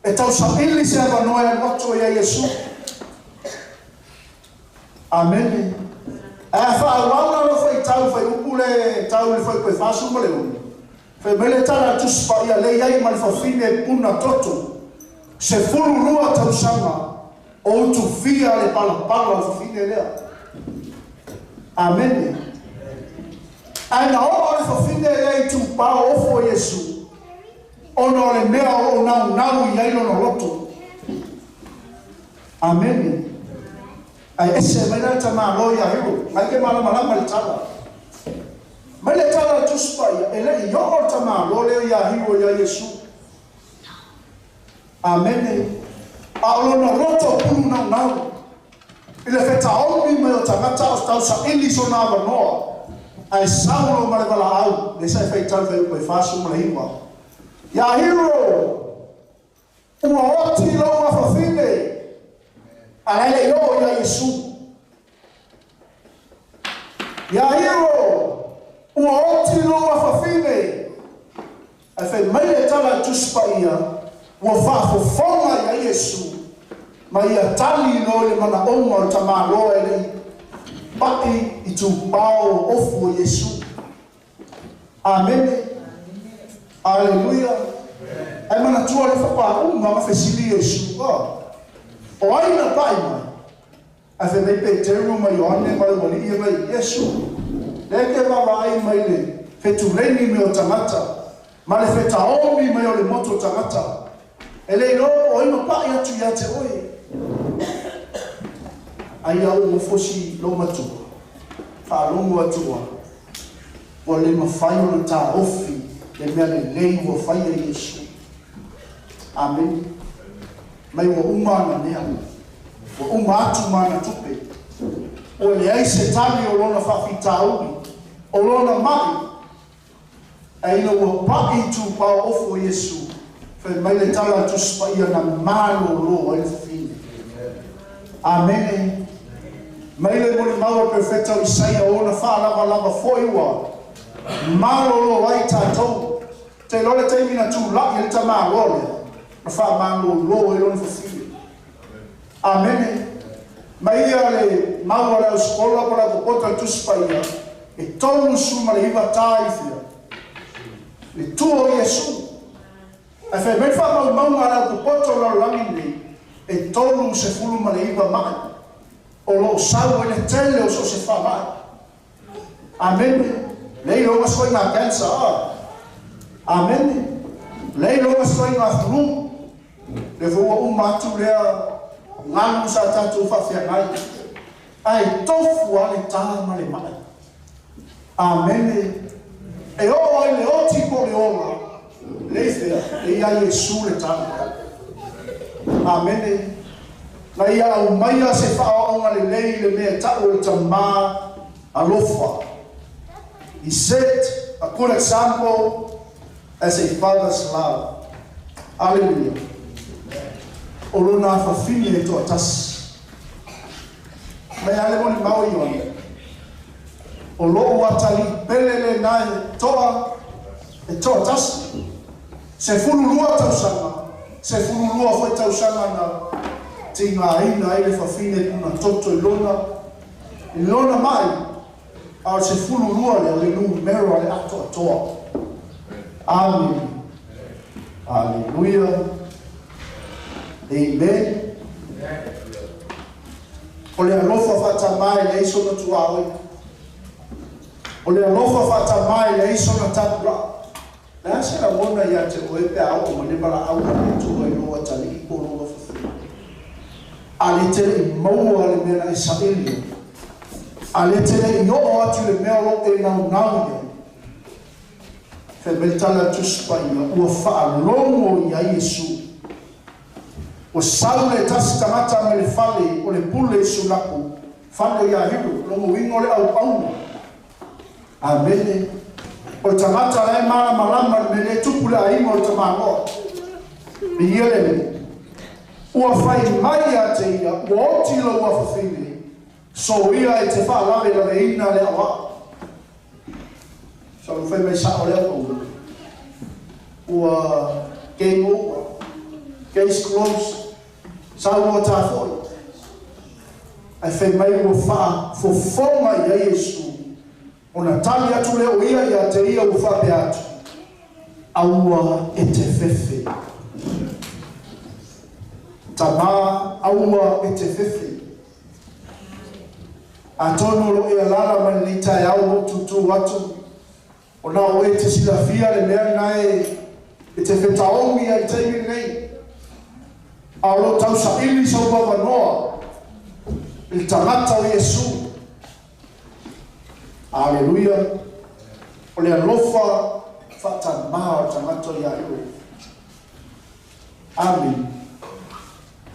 e tau saʻili se avanoa e alu atu ai ia Iesu. Amene. Ae a faaauau la lou faitau fuaiupu le tau i le fuaiupu e 46, fai mai le tala a le Tusi Paia, lea i ai ma le fafine puna toto, 12 tausaga o utufia le palapala o le fafine lea. Amene. Ae na oo le fafine lea i tupao ofo o Iesu, ona o le mea o lo o naunau i ai lona loto. Amene. Ae ese mai la le tamāloa iā Hero, mai ke malamalama i le tala. Mai le tala a le Tusi Paia, e le i oo le tamāloa lea iā Hero iā Iesu. Amene. A o lona loto pulu naunau i le fetaomi mai o tagata o tausaili sona avanoa, ae sau loa ma le valaau, lea sa e faitau fuaiupu e 49. Iā Hero! Ua oti lou afafine, a la e le i oo iā Iesu. Iā Hero! Ua oti lou afafine! Ae fai mai le tala a le Tusi Paia, ua faafofoga ia Iesu Ma ia tali loa i le manaoga o le tamaloa e le i pa'i itupao ofu o Iesu. Amene. Aleluia. Ae manatua le faatoa uma ona fesili Iesu, o ai na pa'i mai? Ae fai mai Peteru ma Ioane ma le ualii mai Iesu, lea e te vaavaai mai le fetuleni mai o tagata ma le fetaomi mai o le motu o tagata, e le iloa po o ai na pa'i atu ia te oe. Ai ia ou ofosi lou matua, faalogo atu ua le mafai ona taofi le mea lelei ua faia e Iesu. Amene. Mai ua uma ana mea, ua uma atu ma ana tupe, ua leai se tali o lona faafitauli, o lona ma'i, ae ina ua pa'i itupao ofu o Iesu, fai mai le tala a le Tusi Paia na malōlō ai le fafine. Amene. Mai le molimau a le Perofeta o Isaia o ona faalavalava foi ua malōlō ai tatou. Te iloa le taimi na tula'i ai le tamaloa lea, na faamalōlō ai lona fafine. Amene. Mai ia le mau a le ausikola po o le aupopota o le Tusi Paia, e 39 ta i fea? Le tua o Iesu. Ae fai mai le faamaumauga a le aupopota o le lalolagi lenei, e 39 ma'i o lo o sau ai le tele o so o se faamai. Amene. Le iloga soiga cancer. Amene. Le iloga soiga flu. Le foi ua uma atu lea galu sa tatou faafeagai. Ae tofu lava le ta ma le ma'i. Amene. E oo ai le oti po o le ola, le i fea, e ia Iesu le tali. Amene. Na ia aumaia se faaoaoga lelei i le mea e ta'u o le tamā alofa. He set a good example as a father's love. Aleluia. O lona afafine e toatasi. Mai a le molimau o Ioane. O lo'u atalii pele lena e toa e toatasi. 12 tausaga, 12 foi tausaga na tigaina ai le fafine puna toto i lona ma'i, a o le 12 lea o le numero a le atoatoa. Amen. Aleluia. Amen. O le alofa faatamā e leai sona tuaoi. O le alofa faatamā e leai sona tapulaa. Le a se lagona ia te oe pe a oo mai le valaau a le Atua i lou atalii po o lou afafine? A le te le i maua le mea na e saili ai. A le te le i oo atu le mea o loo e naunau i ai. Fai mai le tala a le Tusi Paia, ua faalogo i ai Iesu. Ua sau le tasi tagata mai le fale o le pule i Sunaku, fale o Iahiru, logo uiga o le auauna. Amene. O le tagata la e malamalama le mea lea e tupu le aiga o le tamaloa. Viia le Alii. Ua fai mai ia te ia, ua oti lou afafine, soia e te faalavelaveina le aoao. Sa fai mai sao le auauna. Ua game over. Case closed. Sa ua ta foi. Ae fai mai ua faafofoga i ai Iesu. Ona tali atu lea o ia ia te ia ua faapea atu, aua e te fefe. Tamā, aua e te fefe. Atonu o loo e alaala mai lenei taeao o tūtū atu, o na o e te silafia le mea na e te fetaogi ai taimi lenei. A o loo tausaili sou avanoa i le tagata o Iesu. Aleluia. O le alofa faatamā o le tagata o ia oe. Amen.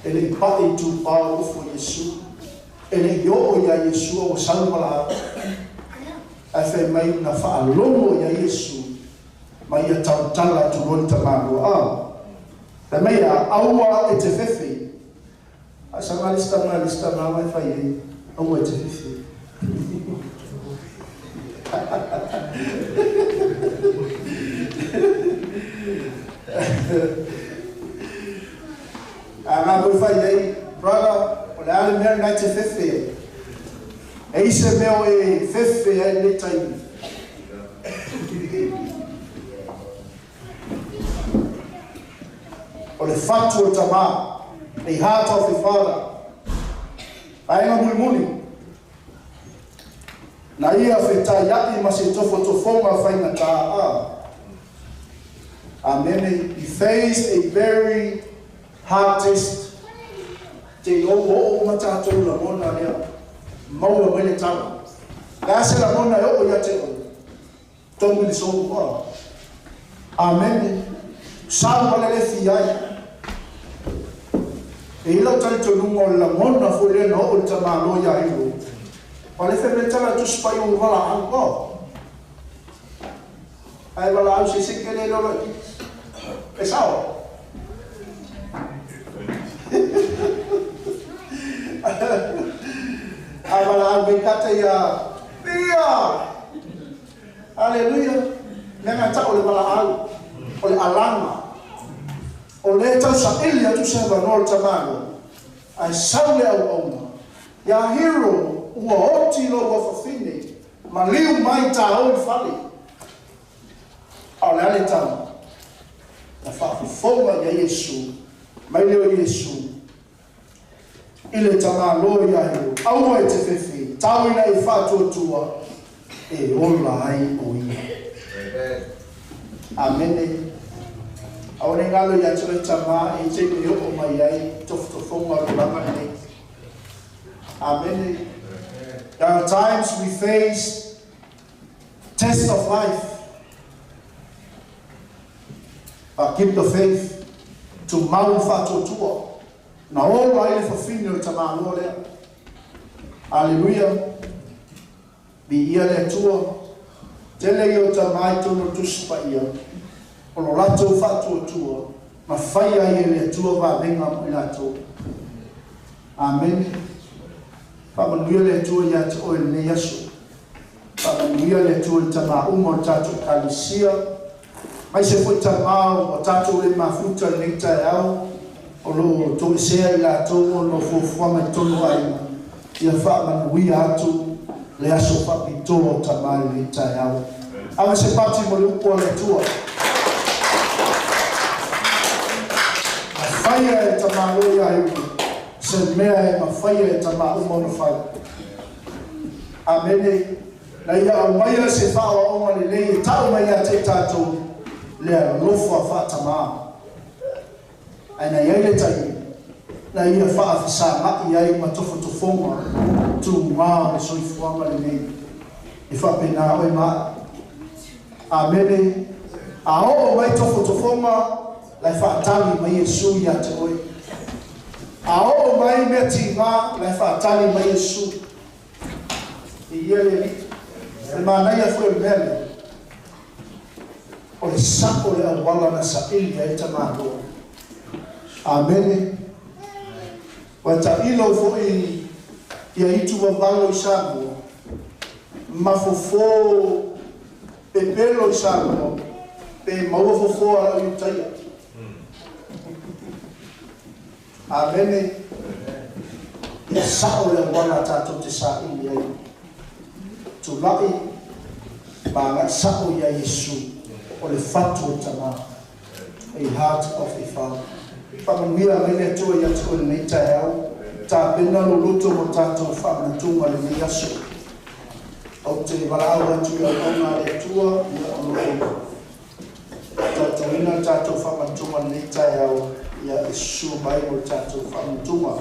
E le i pa'i itupao ofu o Iesu. E le i oo ia Iesu a ua sau valaau. Ae fai mai na faalogo ia Iesu ma ia tautala atu loa le tamaloa. Fai mai a aua e te fefe. A saga lista ma lista ma mai fai ai aua e te fefe. A ngā koe fai ai, mea lenā e te fefe ai. E i se mea o e fefe ai lenei taimi. O le fatu o le tamā, a heart of a father. Vaega mulimuli, na ia fetaia'i ma se tofotofoga faigatā a. Amene. He faced a very hard test. Te i ou oo uma tatou lagona lea, maua mai le tala. Le a se lagona e oo ia te oe, togi le sou a. Amene. Sau ma le le fi ai. E i lau talitonuga o le lagona foi lea na oo i le tamāloa ia Ilo. Ua le fai mai le tala Tusi Paia ua valaau a. Ae valaau se se kele lolo e sao. A valaau mai kata ia Pia. Aleluia. Le aga tau o le valaau o le alaga. O le tausaili atu se avanoa o le tamāloa, ae sau le auauna. Ia Hero, ua oti lou afafine, maliu mai tāou i le fale. A o le a le tala? Na faafofoga ia Iesu, mai lea o Iesu i le tamāloa ia Hero, Aua e te fefe, tau ina e faatuatua e ola ai o ia. Amene. Aua ne i galo ia te oe tamā e te e oo mai ai tofotofoga o le olaga lenei. Amene. There are times we face test of life, but keep the faith. Tumau le faatuatua. Na ola ai le fafine o le tamāloa lea. Aleluia. Viia le Atua. Tele ia o tamā i totonu o le Tusi Paia, o lo latou faatuatua na faia ai e le Atua vavega mo i latou. Amene. Faamanuia le Atua ia te oe i lenei aso. Faamanuia le Atua i tamā uma o le tatou Ekalesia, aemaise foi tamā ua tatou le mafuta i lenei taeao, o lo o toesea i latou ona o fuafuaga i totonu o aiga, ia faamanuia atu le aso faapitoa o tamā i lenei taeao. Ave se pati mo le upu a le Atua. Na faia e tamāloa ia Iupu se mea e mafaia e tamā uma ona fai. Amene. Na ia aumaia se faaoaoga lelei e tau mai ia te i tatou le alofa faatamā. Ae na i ai le taimi na ia faafesaga'i ai ma tofotofoga tugā o le soifuaga lenei. E faapena oe ma a'u. Amene. A oo mai tofotofoga, la e faatali mai Iesu ia te oe. A oo mai mea tigā, la e faatali mai Iesu. I ia le Alii. O le manaia foi o le mea lea, o le sa'o le auala na saili ai tamāloa. Amene. Ua tailo foi ia itu vavalo i Samoa, ma fofo pepelo i Samoa, pe maua fofo a lau Iutaia. Amene. Ia sa'o le auala tatou te saili ai. Tula'i ma agai sa'o ia Iesu o le fatu o le tamā. A heart of a father. Faamanuia mai le Atua ia te oe lenei taeao. Tapena lou loto mo tatou faamanatuga lenei aso. Ou te valaau atu i auauna a le Atua, ia o lo o tautauina le tatou faamanatuga lenei taeao, ia e susu mai mo le tatou faamanatuga.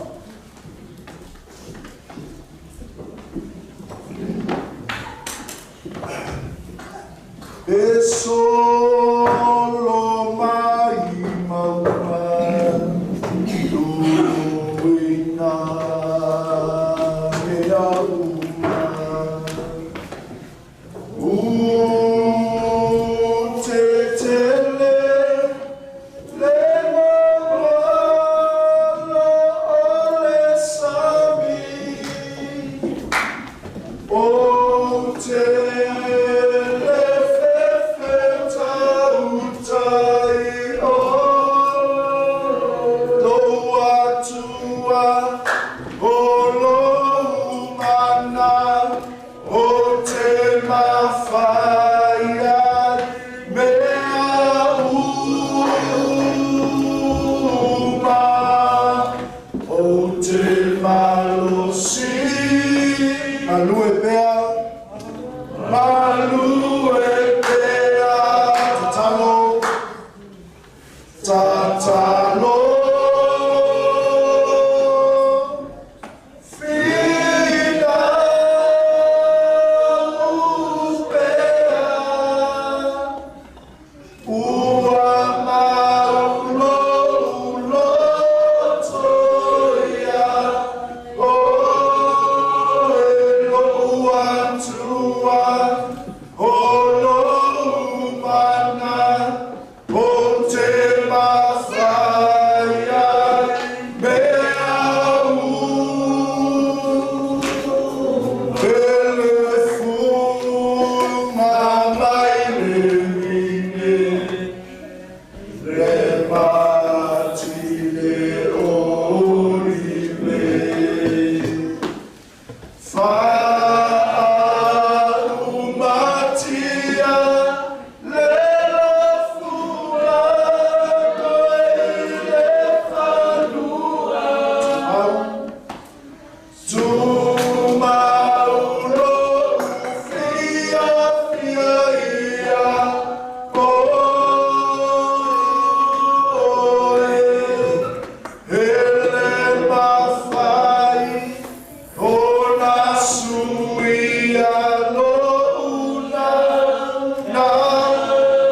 E solo mai mauga tuuina mea uma. U te tele le mauala o le sami. Ou te le fefe tautai o lou Atua o. mafai ai mea uma, ou te malosi. Galue pea, galue pea, tatalo, tatalo. Finau pea, ua mau lou loto ia oe lou Atua, o lou Mana, ou te mafai ai mea uma. Ele funga mai le vine, le mati le olive. Faaumatia le lafu mamoe i le fanua. Tumau lou fiafia ia oe, e le mafai ona suia lou naunau,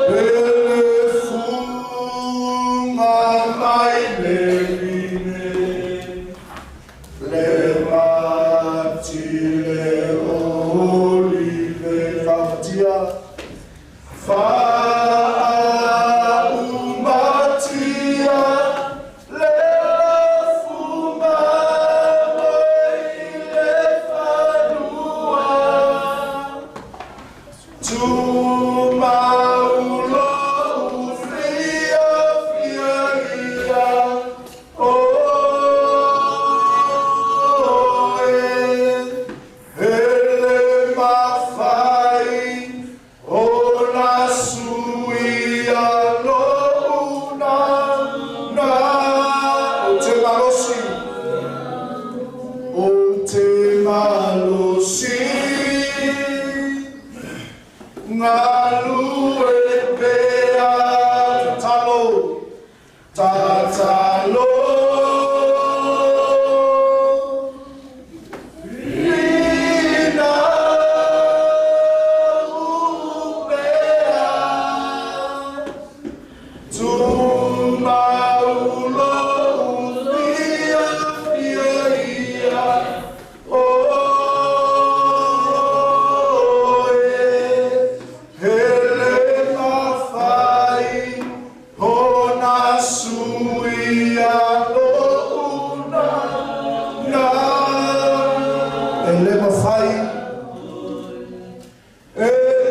e le fuga mai le vine, le mati le olive. Faamatia, faaumatia le lafu mamoe i le fanua. Tumau lou fiafia ia oe, e le mafai ona suia lou naunau. Ou te malosi, ou te malosi, galue pea, tatalo, tatalo. Finau pea, tumau lou fiafia ia oe, e le mafai ona suia lou naunau. E le mafai, e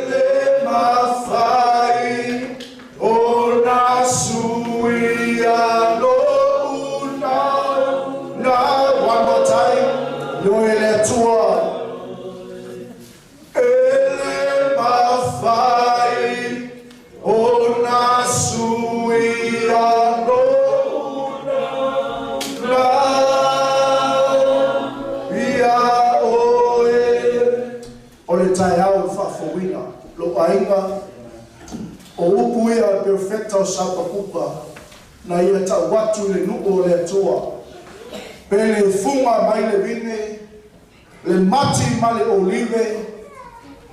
le mafai ona suia lou naunau. One more time. Ioe le Atua, e le mafai ona suia lou naunau ia oe. O le taeao faafouina lou aiga, o upu ia a le perofeta o Sapakuka na ia ta'u atu i le nuu o le Atua, pe le fuga mai le vine, le mati ma le olive,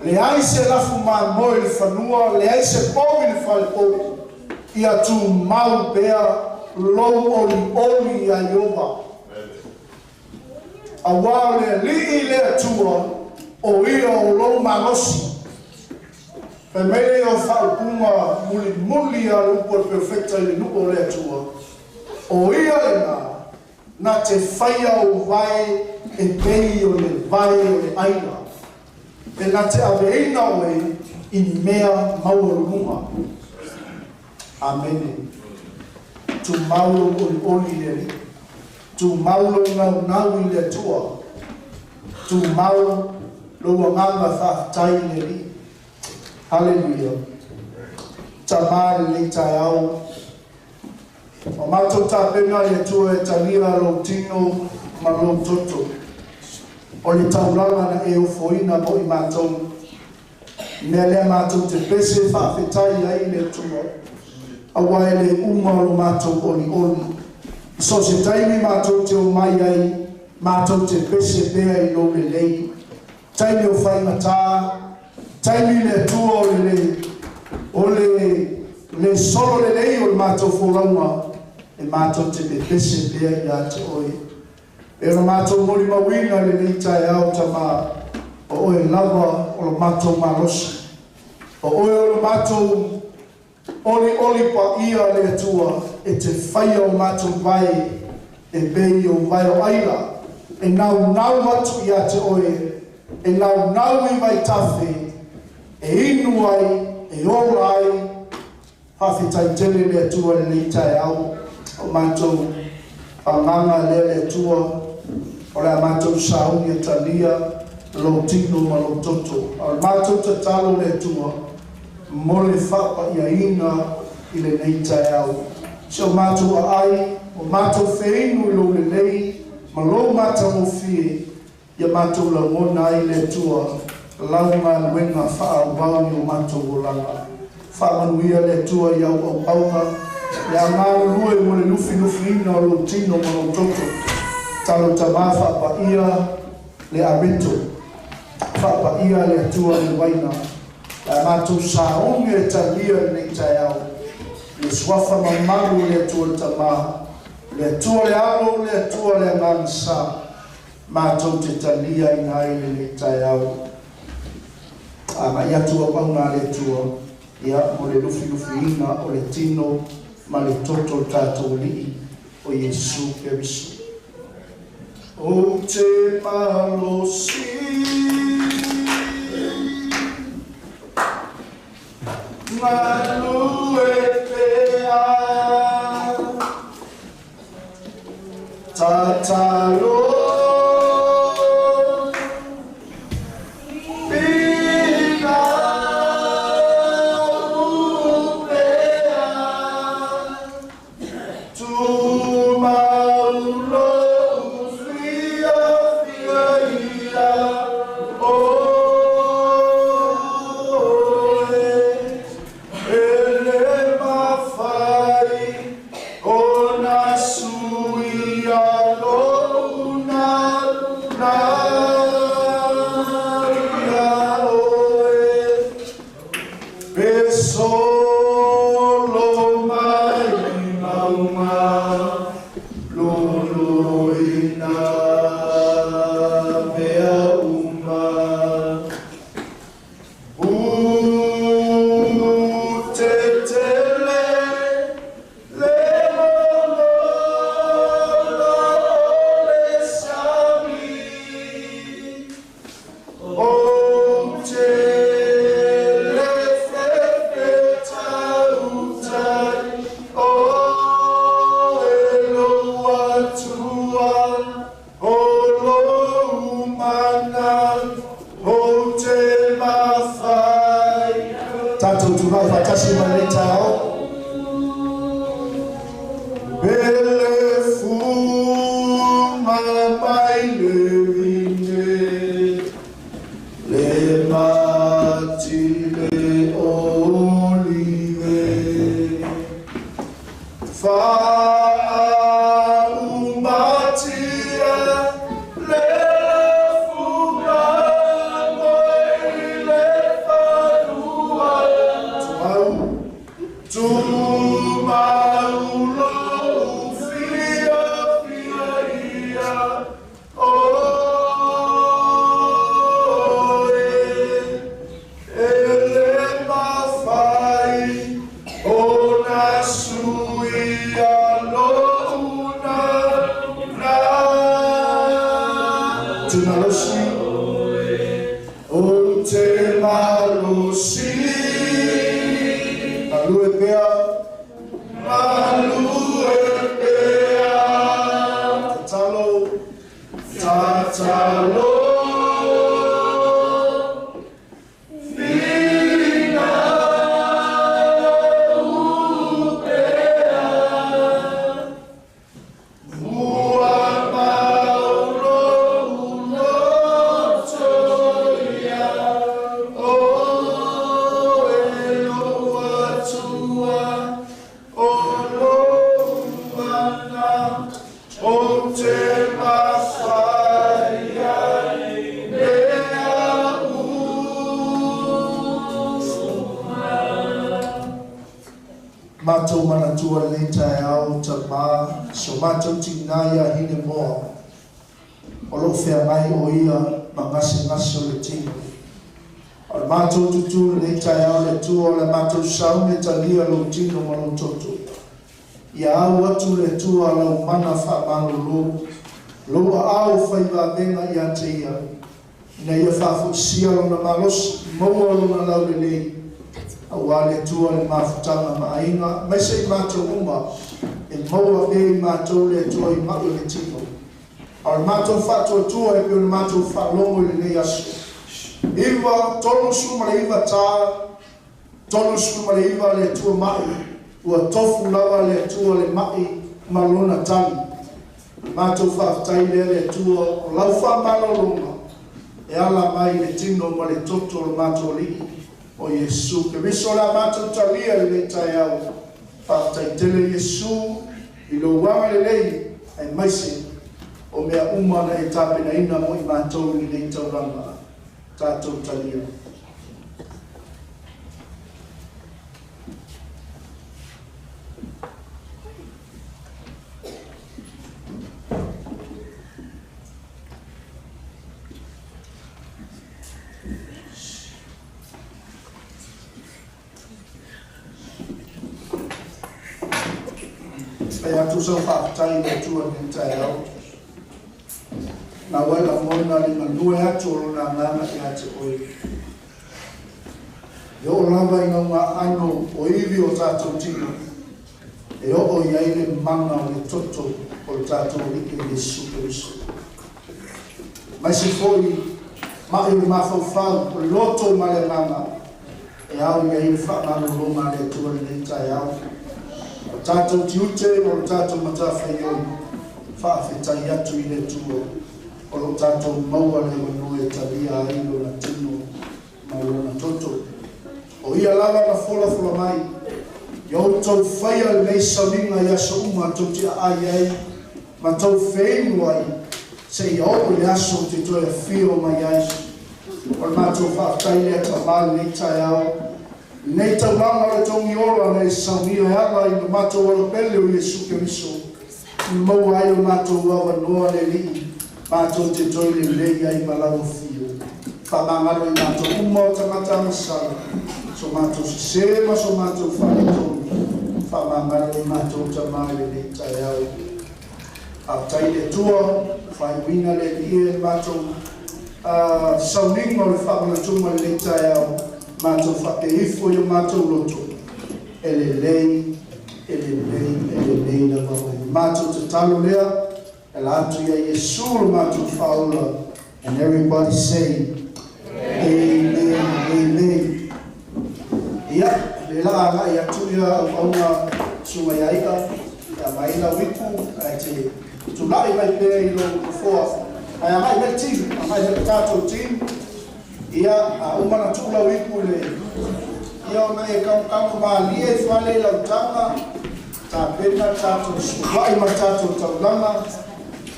leai se lafu mamoe i le fanua, leai se pou i le falepou, ia tumau pea lou olioli iā Ieova, auā o le Alii le Atua, o ia o lou malosi. Fai mai lea o faaupuga mulimuli a le upu a le perofeta i le nuu o le Atua, o ia lenā na te faia ou vae e pei o le vae o le aila, e na te aveina oe i mea maualuluga. Amene. Tumau lou olioli i le Alii, tumau lou naunau i le Atua, tumau. Lou agaga faafetai i le Alii. Haleluia. Tamā i lenei taeao, ua matou tapena i le Atua e talia lou tino ma lou toto, o le taulaga na e ofoina mo i matou. Mea lea matou te pese faafetai ai i le Atua, auā e le uma lo matou olioli. I so o se taimi matou te omai ai, matou te pese pea i lou lelei. Taimi o faigata, taimi le Atua o le le, o le le solo lelei o le matou folauga, e matou te pepese pea ia te oe. E ona matou molimauina i lenei taeao, Tamā, o oe lava o lo matou malosi. O oe o lo matou olioli paia le Atua e te faia o matou vae e pei o vae o aila e naunau atu ia te oe, e naunau i vaitafe, e inu ai, e ola ai. Faafetai tele le Atua i lenei taeao. O matou agaga lea le Atua, o le a matou sauni e talia lou tino ma lou toto. A o le matou tatalo le Atua, mo le faapaiaina i lenei taeao. Si o matou aai, o matou feinu i lou lelei, ma lou matagofie, ia matou lagona ai le Atua, lau galuega faaauau i o matou olaga. Faamanuia le Atua i au auauna, le a galulue mo le lufilufiina o lou tino ma lou toto. Talo Tamā faapaia le areto, faapaia le Atua le uaina, le a matou sauni e talia i lenei taeao, i le suafa mamalu o le Atua le Tamā, le Atua le Alo, le Atua le Agaga Sa, matou te taliaina ai lenei taeao. Agai atu auauna a le Atua, ia, mo le lufilufiina o le tino ma le toto o le tatou Alii o Iesu Keriso. Ou te malosi galue pea tatalo finau pea tumau lou fiafia ia oe e le mafai ona suia lou naunau ia oe pe solo mai mauga loloina mea uma utetele le lolola o le sami ou te le fefetautai o e lou Atua o lou mana ou te mafai. Tatou tulai faatasi ma lenei taeao. Pele fuga mai le vine le mati le olive faaumatia le lafuga moi le fanua tumau tumau lou fiafia ia oe e le mafai ona suia lou naunau tumalosi ou te malosi galue pea galue pea tatalo tatalo. Matou manatua i lenei taeao, Tama, si o matou tinā ia Hinemoa, o lo o feagai o ia ma gasegase o le tino. A o le matou tutū i lenei taeao, le Atua, o le matou sauni e talia lou tino ma lou toto. Ia au atu le Atua lau mana faamalolo, lou aao fai vavega ia te ia, ina ia faafoisia lona malosi, maua lona laulelei, aua le Atua le mafutaga ma aiga, aemaise i matou uma, e maua pea i matou le Atua i mai o le tino. A o le matou faatuatua e pei ona matou faalogo i lenei aso, 9, 39 ta, 39 le Atua mai, ua tofu lava le Atua le mai ma lona tali. Matou faafetai lea le Atua o lau faamalologa e ala mai i le tino ma le toto o le matou Alii o Iesu Keriso o le a matou talia i lenei taeao. Faafetai tele Iesu i lou agalelei aemaise o mea uma na e tapenaina mo i matou i lenei taulaga. Tatou talia. Fai atu sau faafetai i le Atua i lenei taeao. Na ua e lagona le galue atu o Lona Agaga ia te oe. E oo lava i gaugaaano o ivi o tatou tino, e oo i ai le mana o le toto o le tatou Alii o Iesu Keriso. Aemaise foi mai o le mafaufau, o le loto ma le agaga, e ao i ai le faamalologa a le Atua i lenei taeao. O tatou tiute ma o tatou matafaioi, faafetai atu i le Atua o lo o tatou maua le avanoa e talia ai lona tino ma lona toto. O ia lava na folafola mai, ia outou faia lenei sauniga i aso uma tou te aai ai ma tou feinu ai, seia oo i le aso ou te toe afio mai ai. O le matou faafetai lea Tama i lenei taeao, lenei taulaga o le togiola na e saunia e ala i lo matou alopele o Iesu Keriso, i maua ai o matou avanoa le Alii, matou te toe lelei ai ma lau afio. Faamagalo i matou uma o tagata agasala, so matou sesē ma so matou faaletonu, faamagalo i matou Tama i lenei taeao. Faafetai i le Atua, ua faaiuina le Alii e le matou sauniga o le faamanatuga i lenei taeao, matou faapea ifo i o matou loto, e lelei, e lelei, e lelei lava oe. Matou tatalo lea, e la atu ia Iesu lo matou faaola. And everybody say, Amen, amen. Ia, le la agai atu ia auauna susuga ia ia, ia mai lau ipu, ae te tulai mai pea i lou nofoa. Ae agai mai le team, agai mai le tatou team. Ia, a uma na tuu lau ipu i le, ia ona e kamukamo malie i fale i lau taga, tapena tatou suai ma tatou taulaga,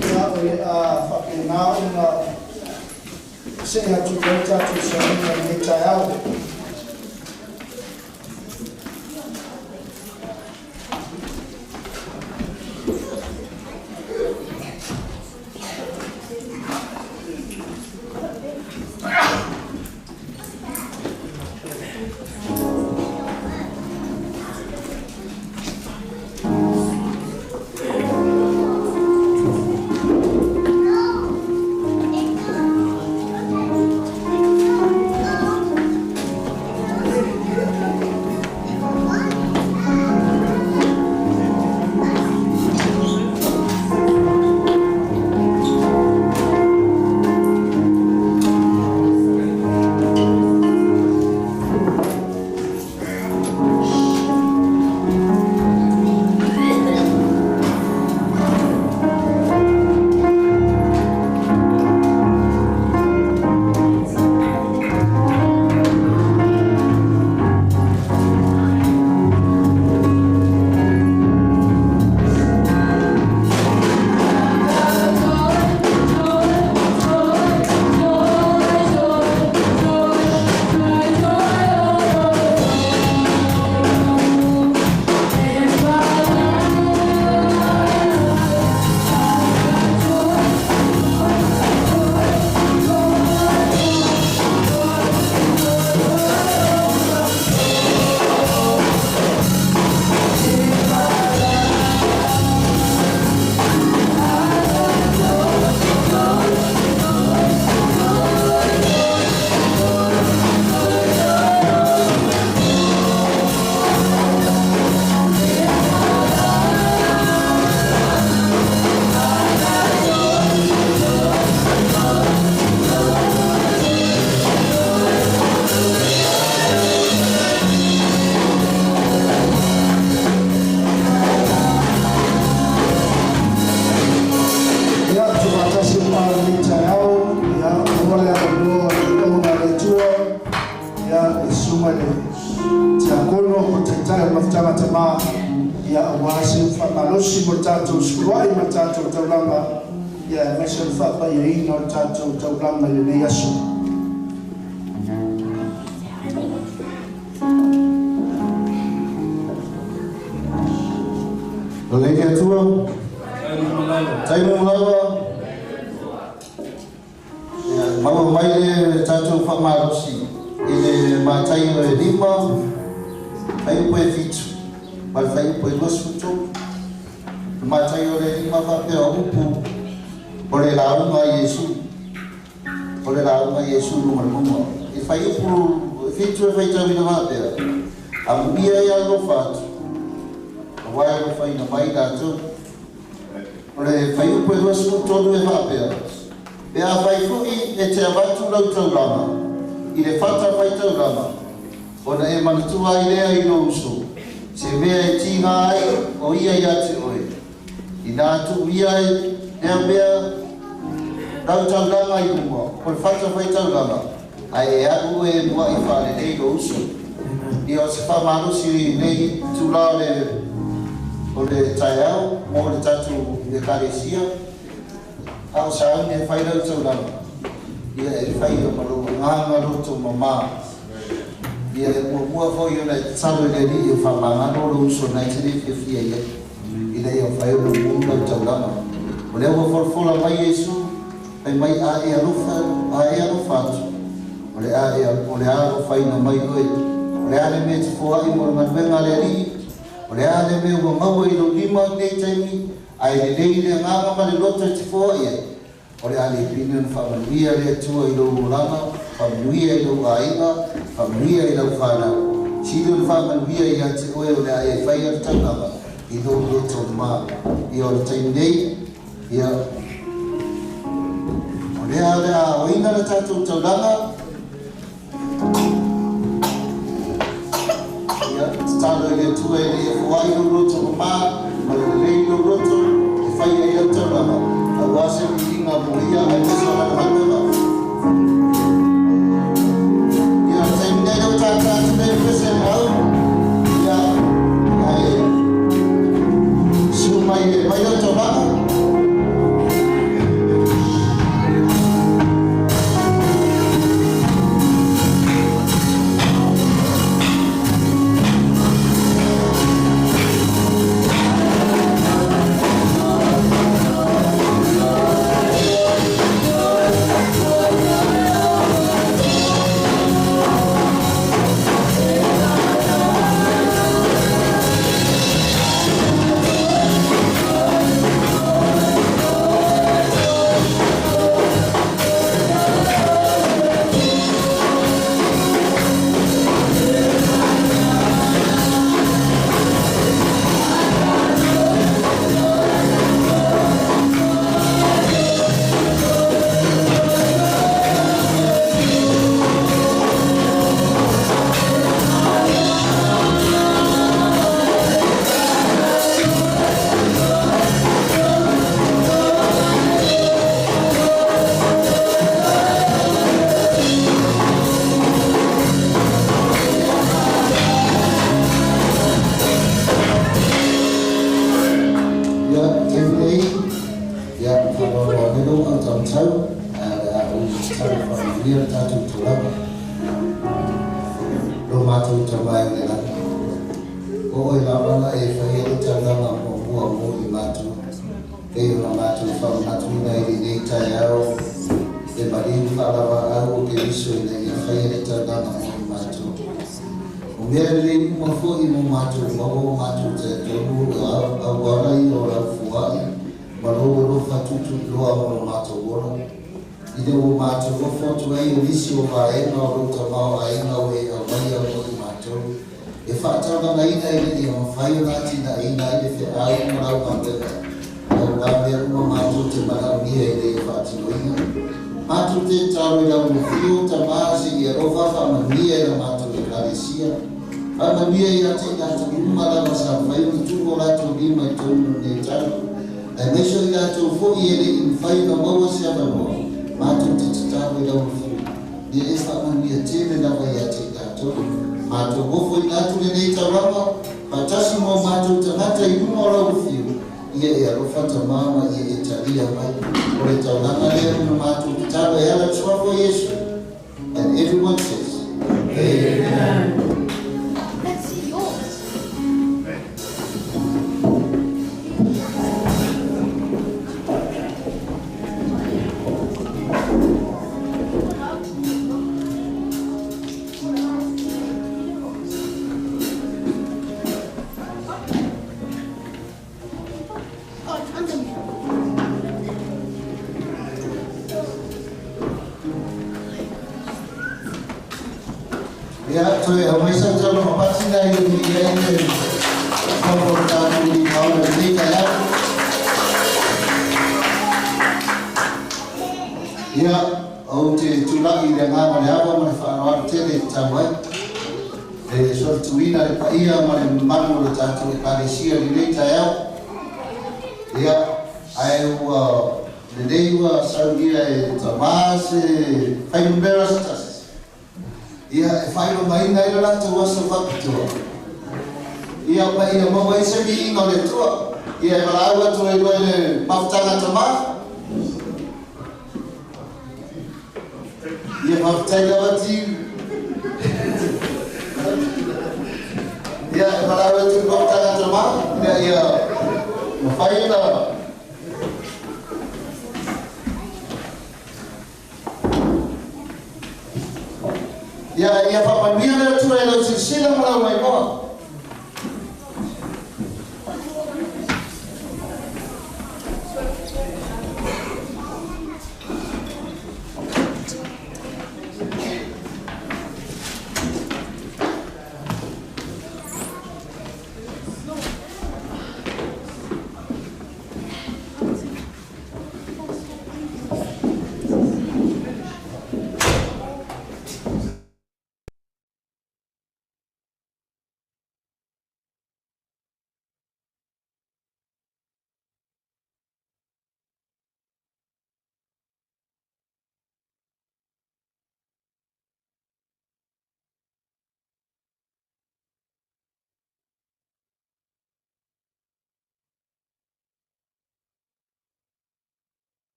ia o le a faapena ona see atu i ai tatou sauniga i lenei taeao. Ia, e susuga i le Tiakono po o le Taitai o le Mafutaga a Tama, ia, aua se upu faamalosi mo le tatou sefuluai ma le tatou taulaga, ia, aemaise o le faapaiaina o le tatou taulaga i lenei aso. O le ke Atua, taimo lava, ia, maua mai le tatou faamalosi i le Mataio e 5, fuaiupu e 7, ma le fuaiupu e 23. Le Mataio le 5 faapea o upu o le lauga a Iesu, o le lauga a Iesu luga le mauga. I fuaiupu 7 e faitauina faapea, amuia e alofa atu, auā e alofaina mai latou. O le fuaiupu e 23 e faapea, pe afai foi e te avatu lau taulaga i le fata faitaulaga, ona e manatua ai lea i lou uso, se mea e tiga ai o ia ia te oe. Ina tuu ia e lea mea lau taulaga i luma o le fata faitaulaga, ae e alu e muai faalelei lou uso. Ia o se faamalosi nei tula o le taeao mo le tatou ekalesia, a o sauni e fai lau taulaga, ia e fai o ma lou agaga loto mamā. Ia e muamua foi ona e tatalo i le Alii e faamagalo lou uso nai te le fiafia i ai, ina ia mafai ona mu lau taulaga. O lea ua folafola mai Iesu, fai mai a e alofa, a e alofa atu, o le a e o le a alofaina mai oe. O le a le mea te foai mo le galuega a le Alii, o le a le mea ua maua i lou lima i lenei taimi, ae lelei le agaga ma le loto e te foai ai, o le a le pine ona faamanuia le Atua i lou olaga, faamanuia i lou aiga, faamanuia i lau fanau. Sili ona faamanuia ia te oe o le a e faia le taulaga i lou loto ma. Ia o le taimi nei, ia o lea o le a aoina le tatou taulaga, ia tatalo i le Atua e le foai lou loto mamā ma le lelei lou loto e fai ai lau taulaga, aua se viiga mo ia aemaise o lana galuega. Ia o le taimi nei lea ua tātā atu nei pese le au, ia ae susu mai e mai lau taulaga. Ia, taimi nei, ia, whakaroa ane lou au taumatau, a le a ou tatalo whaamanuia le tatou taulaga. Lo matou Tama e o le lagi, o oe lava na e faia le taulaga muamua mo i matou, pei ona matou faamanatuina i lenei taeao le maliu faalavaau o Keriso ina ia faia le taulaga mo i matou. O mea lelei uma foi mo matou maua o matou talitonu o auala ia o lau foai ma lou alofa tuutuuloa mo lo matou ola. I le ua matou ofo atu ai o nisi o vaega o lou tamaoaiga ua e aumaia mo i matou, e faataulagaina ina ia mafai ona atinaeina ai le feau ma lau galuega, auā mea uma matou te manaomia ina ia faatinoina. Matou te tatalo i lau afio, Tama, seia alofa faamanuia i la matou ekalesia. Faamanuia ia te i latou uma lava sa mafai ona tuu o latou lima i totonu o lenei tala, aemaise o i latou foi e le i mafai ona maua se avanoa, matou te tatalo i lau afio, ia e faamanuia tele lava ia te i latou. matou. Matou ofoina atu lenei taulaga, faatasi ma o matou tagata i luma o lau afio, ia e alofa Tama ma ia e talia mai. O le taulaga lea na matou tatalo e ala i le Suafa o Iesu. And everyone says, Amen. Let's see yours. Oh, it's under me. Ia, toe aumai sau talo ma pasi na i le ia i le fofo o tatou i mauna i lenei taeao. Ia, ou te tulai i le agaga o le ava ma le faaaloalo tele e tatau ai e solituina le paia ma le mamalu o le tatou Ekalesia i lenei taeao. Ia, ae ua lelei ua saunia e Tamā se fuainumera se tasi. Ia, e faailogaina ai le latou aso faapitoa. Ia, ma ia maua ai se viiga o le Atua. Ia, e valaau atu ai loa i le mafutaga a Tamā. Ia, faafetai lava Tiu. Ia, e valaau atu i le mafutaga a Tamā, ina ia mafai ona Ia, ia faamanuia le Atua i lau silasila ma lau maimoa.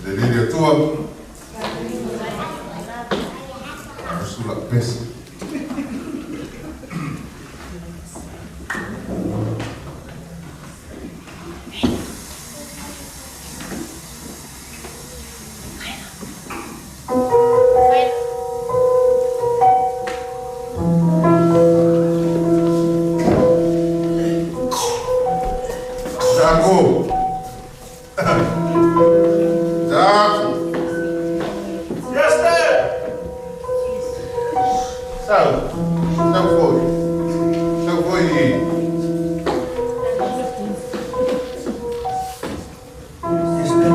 Le Alii le Atua. Sula pesa. Jaco. Jaco. Yes, Dad! Sau. Sau foi. Sau foi. Yes, Dad.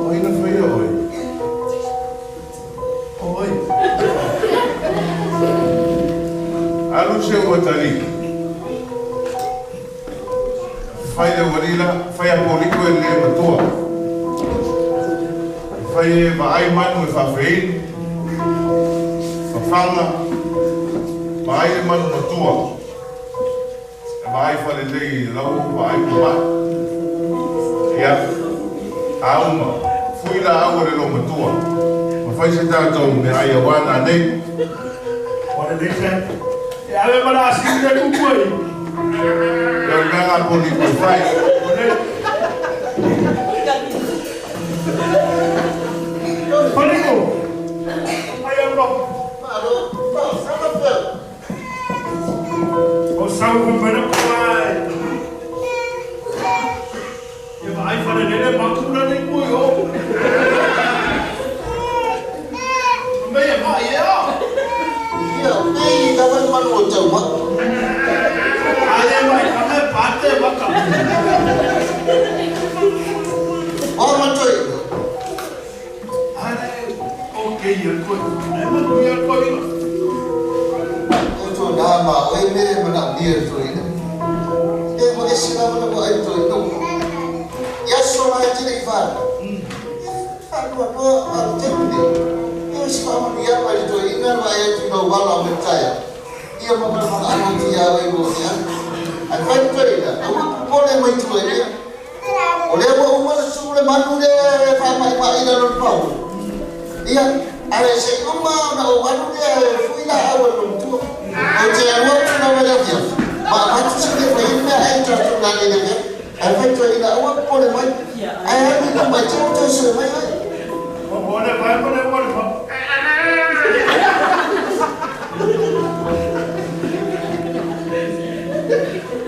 Oi na foi oi. Oi. Alu se ua tali. Fai le ualila, fai a poliko e le matua. Fai e vaai manu e faafeinu, fafaga, vaai le manu matua. E vaai falelei i lau vaai pumai. Ia, a uma, fui laau a le loomatua. Ma fai se tatou meaai auā nanei. Ua lelei Sam. E ave ma le asini le kuku ai. Ia o le mea lena a poliko e fai. Ua lelei. Poliko, ai lo. O sau ko mena ko ai. Ia ma ai whare rere makura nei koe o. Mei e mai e a. Ia, nei ka whai manu o tau ma. Ale mai ka me pate waka. O matoi. Ale, o ke ia koe. E manu ia koe ina. O tō nā mā, o e mere mana nia tō ina. E mo e sina mana mo ai tō ina. Ia so la e tine i whāna. Whānua noa a te tepune. E o si whamanu ia mai tō ina ma e tu no wala o me taia. Ia mo mana mana anō ki ia wai mo ia. Ai whai tō ina, a ua pupone mai tō ina. O lea ua uma le su le manu le whai mai mai ina lo pau. Ia, are se uma na o manu le fui la awa lo tua. O te alua tu na wale kia. Ma matu se le whai mea ai tātou nā le le mea. Ai whai tō ina aua pupone mai. Ai ai ni mai te o tō se mai ai. O le vai mo le mo le pa.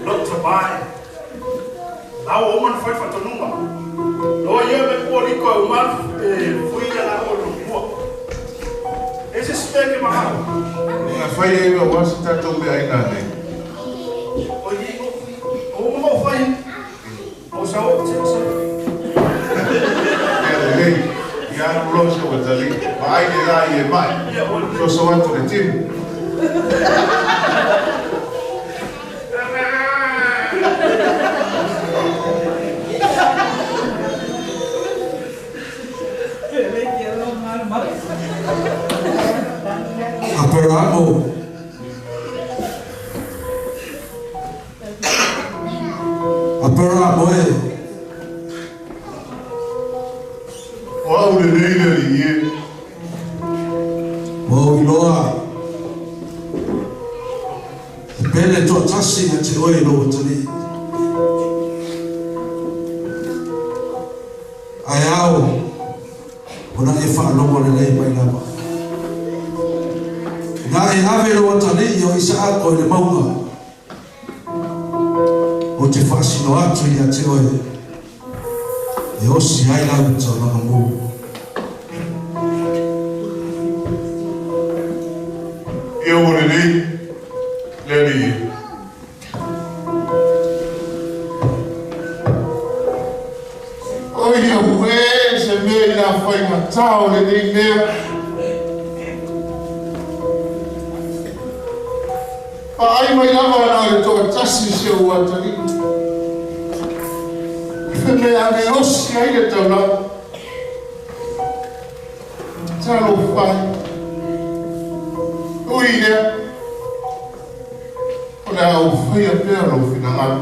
Not to buy. Lau o man whai whatanunga. No ia me kua riko e uman e fui ia la o no mua. E se speke mahau. Nga whai e ua wasi tātou mea ai nā nei. O i o mo whai. O sa o te sa. Ia le lei, ia anu loa se watali. Ma ai le la i e mai. Ia o So so atu le timu. Aperamo. Aperamo e. O au le nei le li e. Ua ou iloa. E pele toatasi ia te oe i lou atalii. Ae ao ona e faalogo lelei mai lava. Ina e ave lou atalii o Isaako i le mauga, ou te faasino atu ia te oe e osi ai lau taulaga mū. Ia ua lelei le alii e. O ia uē se mea i nā faigata o lenei mea. Vaai mai lava na o le toatasi si ou atalii. I mea ane osi ai le taulaga. Talofa e. Ui lea, o le a ou faia pea lou finagalo.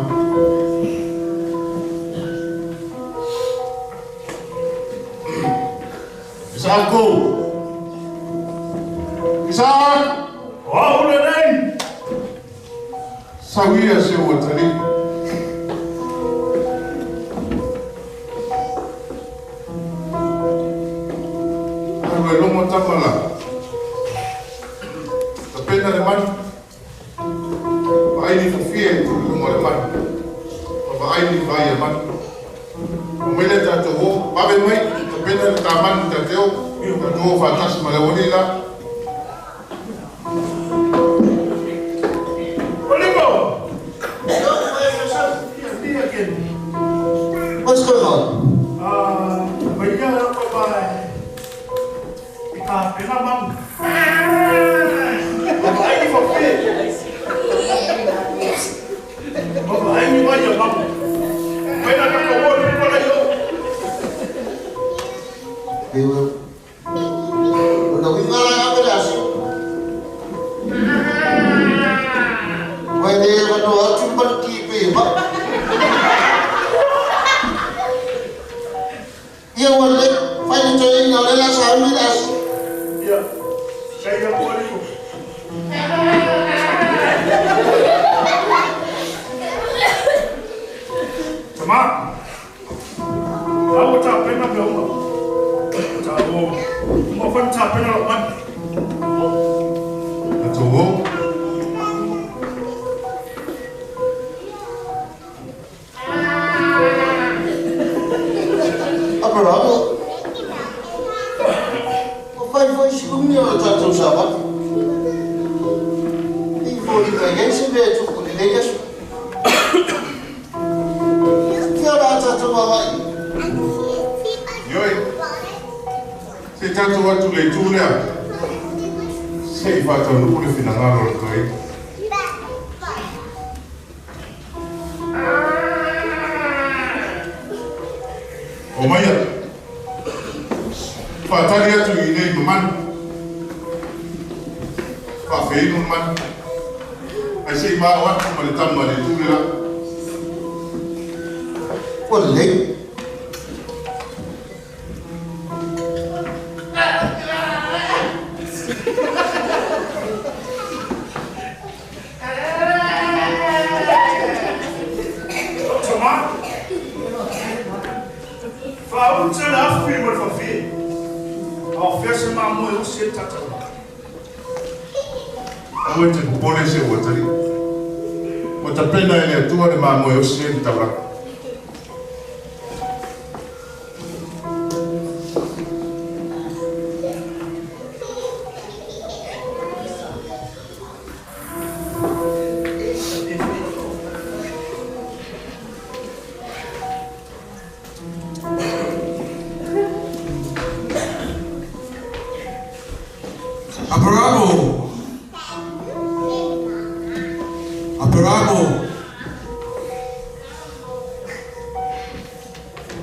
Isaako! Isaako! O au lenei. Sau ia se ou atalii. Alu e logo tama la. Tapena le manu. Vaai ni fafia i tuli luga o le manu. Ma vaai ni vai a manu. Omai lea tatou o. Vave mai, tapena le ta manu ta te o. Tatou o faatasi ma le aualii la. Olingo! Ia ke. What's going on? Ah, mai ia lava mai. I tapena manu. Ma vaai ni fafie. Ma vaai ni vai a manu. Mai na tatou o i luga la i o. O na uiga la e ave le aso. Ua e le avanoa atu le maluki pe ma. Ia ua le fai le toeaina o le la sa umi le aso. Ia, kei ia koe liko. Tama, la ua tapena mea uma. Ta o, uma foi na tapena lou manu. savali. I foliga ai se mea e tupu i lenei aso. Fia o le a tatou agai? Ioe, se i tatou atu i le itu lea, se i faataunuu le finagalo o le toeaina. Omaia, faatali atu i inei ma manu. Faafeinu le manu. Ae se i ma o atu ma le tama i le itu le la. Ua lelei. Lou tama, faauta le afi ma le fafie, a o fea se mamoe e osi ai le tatou? Aua e te popole si ou atalii. Ua tapena e le Atua le mamoe e osi ai le taulaga. Aperamo! Aperamo!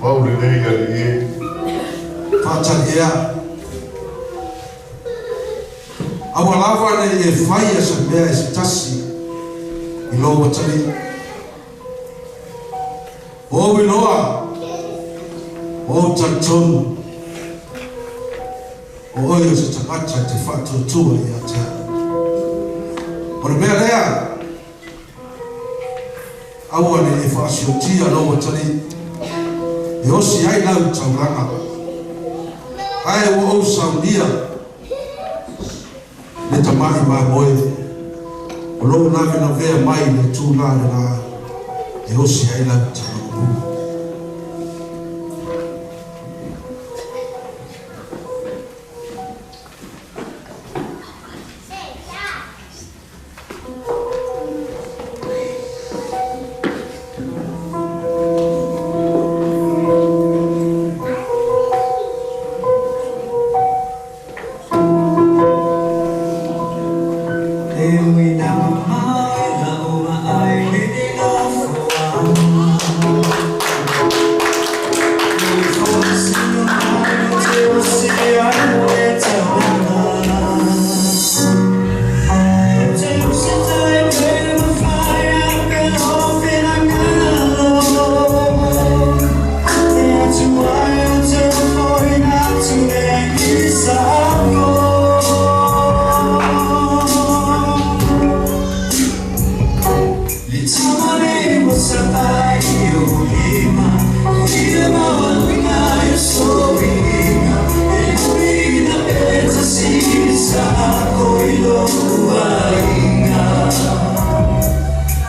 Pau lenei alii e. Faatali ea. Aua lava nei e faia se mea e se tasi i lou atalii. Ua ou iloa, ua ou talitonu, o oe o se tagata e te faatuatua ia te au. O le mea lea, aua ne i e faasiotia lou atalii, e osi ai lau taulaga. Ae ua ou saunia le tama'i mamoe o lo o lavelavea mai i le itulā i le laau e osi ai lau taulaga. E ui nā mamao i lau vaai lenei nofoaga. I fosina mai o te osi ai le taulaga. Ou te usitai pe mafai au ke lou finagalo. E Atua e ou te ofoina atu nei i sa ako. Le tama nei ua sapai i ou lima, i le maualuga i o sou viiga, e ui ina e tasi sa ako i lou aiga.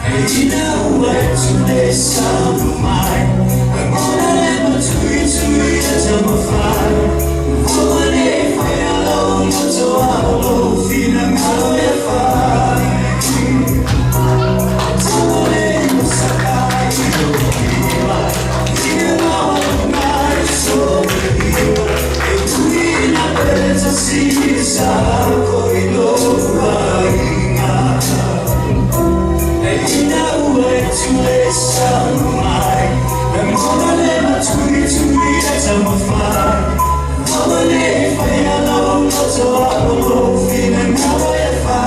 E ina ua e tulei saunu mai, lagona le matuitui e taumafai. Ua nei faia lou loto a o lou finagalo e fai. Le tama nei ua sapai i ou lima, i le maualuga i o sou viiga, e ui ina e tasi sa ako i lou aiga. E ina ua e tulei saunu mai, lagona le matuitui e taumafai. Ua nei faia lou loto a o lou finagalo e fai.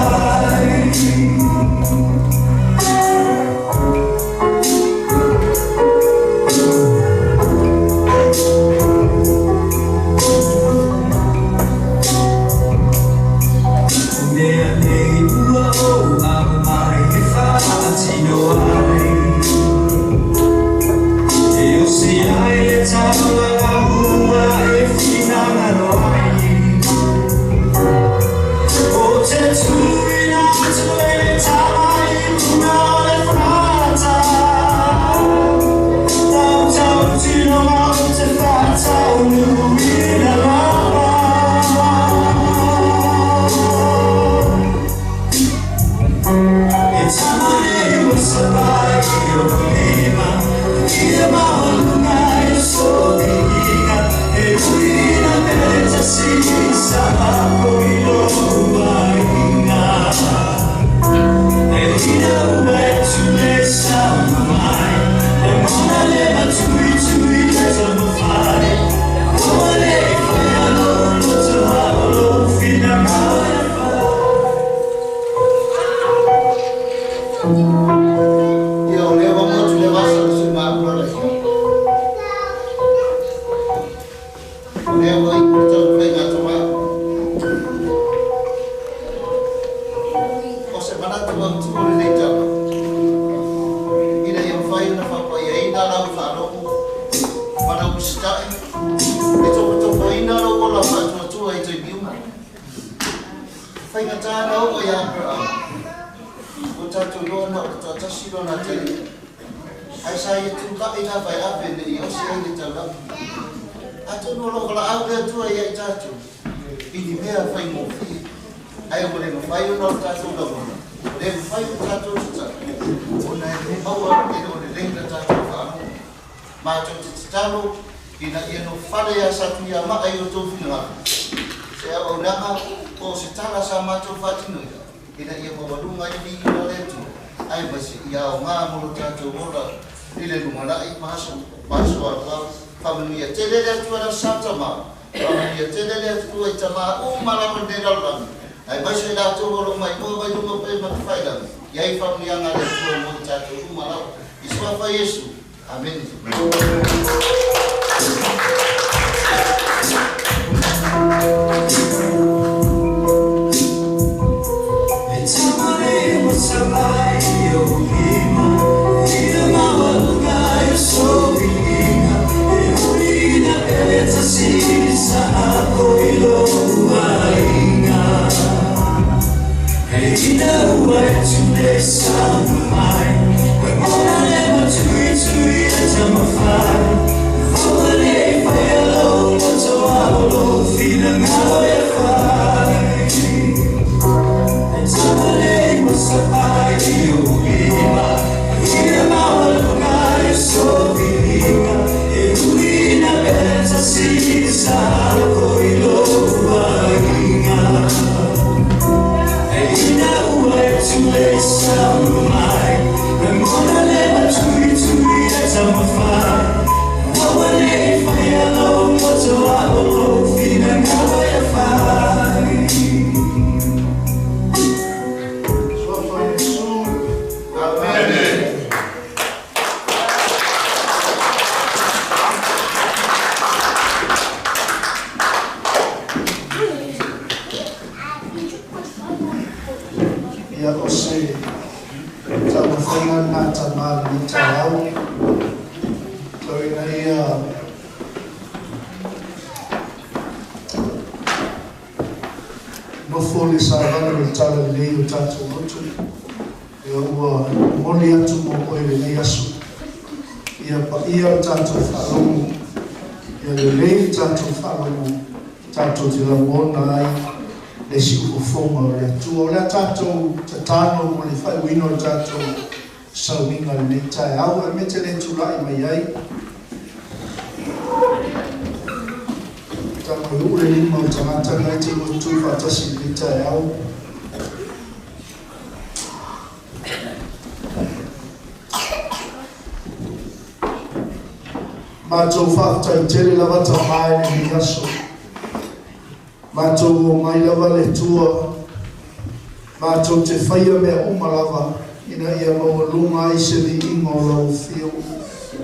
manatu autū o lenei tala, ina ia mafai ona faapaiaina lau faalogo ma lau usitai e tofotofoina lou ola faatuatua i taimi uma. E faigata ona oo ia Aperaamo, ua tatou iloa na o le toatasi lona atalii, ae sa ia tulai lava e ave ne i osi ai le taulaga. Atonu o lo o valaau le Atua ia i tatou i ni mea faigofie, ae ua le mafai ona o tatou lagona, ua le mafai ona tatou tatalo, ona e le maua e le o lelei la tatou faalogo. Matou te tatalo ina ia nofofale ia Satuiamaa i outou finagalo se auaunaga po o se tala sa matou faatinoina ina ia maualuga ai le viiga o le Atua aemaise ia aoga mo lo tatou ola i le lumanai ma aso ma aso aloalo. Faamanuia tele le Atua i le Aso Sa Tama, faamanuia tele le Atua i tama uma lava i lenei lalolagi, aemaise i latou o lo o maimoa mai luga o pei ma tafailagi, i ai faamanuiaga a le Atua mo i tatou uma lava. I Suafa Iesu. Amene. Suafa Iesu. Amene. Ia, o se taumafaiga lena a Tama i lenei taeao, tau ina ia nofo le savali o le talalelei o tatou loto, ia ua momoli atu mo oe i lenei aso. Ia paia le tatou faalogo, ia lelei le tatou faalogo, tatou te lagona ai le siufofoga o le Atua. O le a tatou tatalo mo le faaiuina o le tatou sauniga i lenei taeao, ae mea te le tulai mai ai. Tama i uu le lima o le tagata na e te lotu faatasi i lenei taeao. Matou faafetai tele lava Tama i lenei aso. Matou omai lava le Atua, matou te faia mea uma lava ina ia maualuga ai se viiga o lau afio.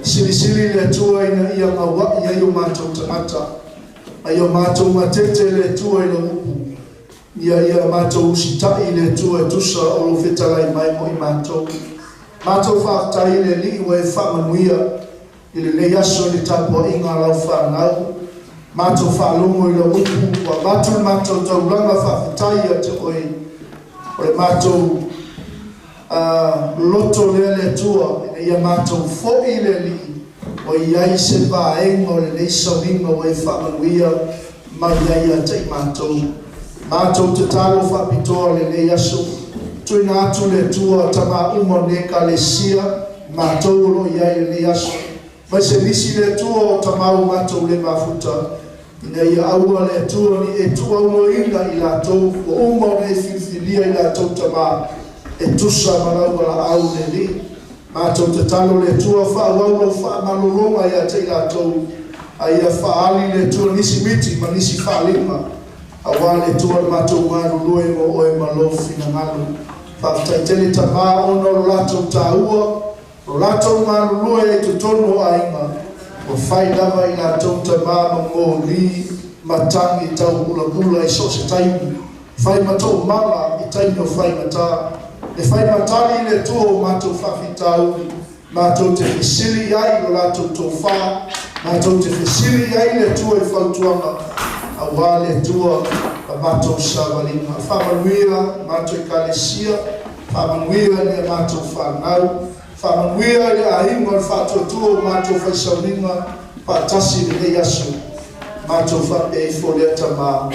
Silisili le Atua ina ia gaua'i ai o matou tagata, a ia matou gatete le Atua i lau upu, ia ia matou usitai i le Atua e tusa o lou fetalai mai mo i matou. Matou faafetai i le Alii ua e faamanuia I lenei aso i le tapuaiga a lau fanau, matou faalogo i lau upu, ua avatu le matou taulaga faafetai ia te oe. O le matou loto lea le Atua, ina ia matou foi le Alii, ua i ai se vaega o lenei sauniga ua e faamanuia mai ai ia te i matou. Matou tatalo faapitoa lenei aso, tuuina atu le Atua tama uma o lenei Ekalesia, matou o lo o i ai i lenei aso, mai se nisi le Atua o tama ua matou le mafuta, ina ia aua le Atua ni e tuuaunoaina i latou ua uma ona e filifilia i latou tama e tusa ma lau valaau le Alii. Matou tatalo le Atua faaauau lau faamalologa ia te i latou, a ia faaali le Atua nisi miti ma nisi faaaliga, aua le Atua le matou galulue mo oe ma lou finagalo. Faafetai tele Tama ona o lo latou taua, lo latou galulue ai totonu o aiga, ua fai lava i latou tama ma moli ma tagi tau bulabula i so o se taimi, fai ma toomaga i taimi o faigata. E fai matali i le Atua o matou faafitauli, matou te fesili i ai i lo latou tofā, matou te fesili i ai i le Atua i fautuaga, auā le Atua ma matou savaliga. Faamanuia i matou Ekalesia, faamanuia i a matou fanau, faamanuia i le aiga o le faatuatua o matou faisauniga faatasi i lenei aso. Matou faapea ifo lea Tamā,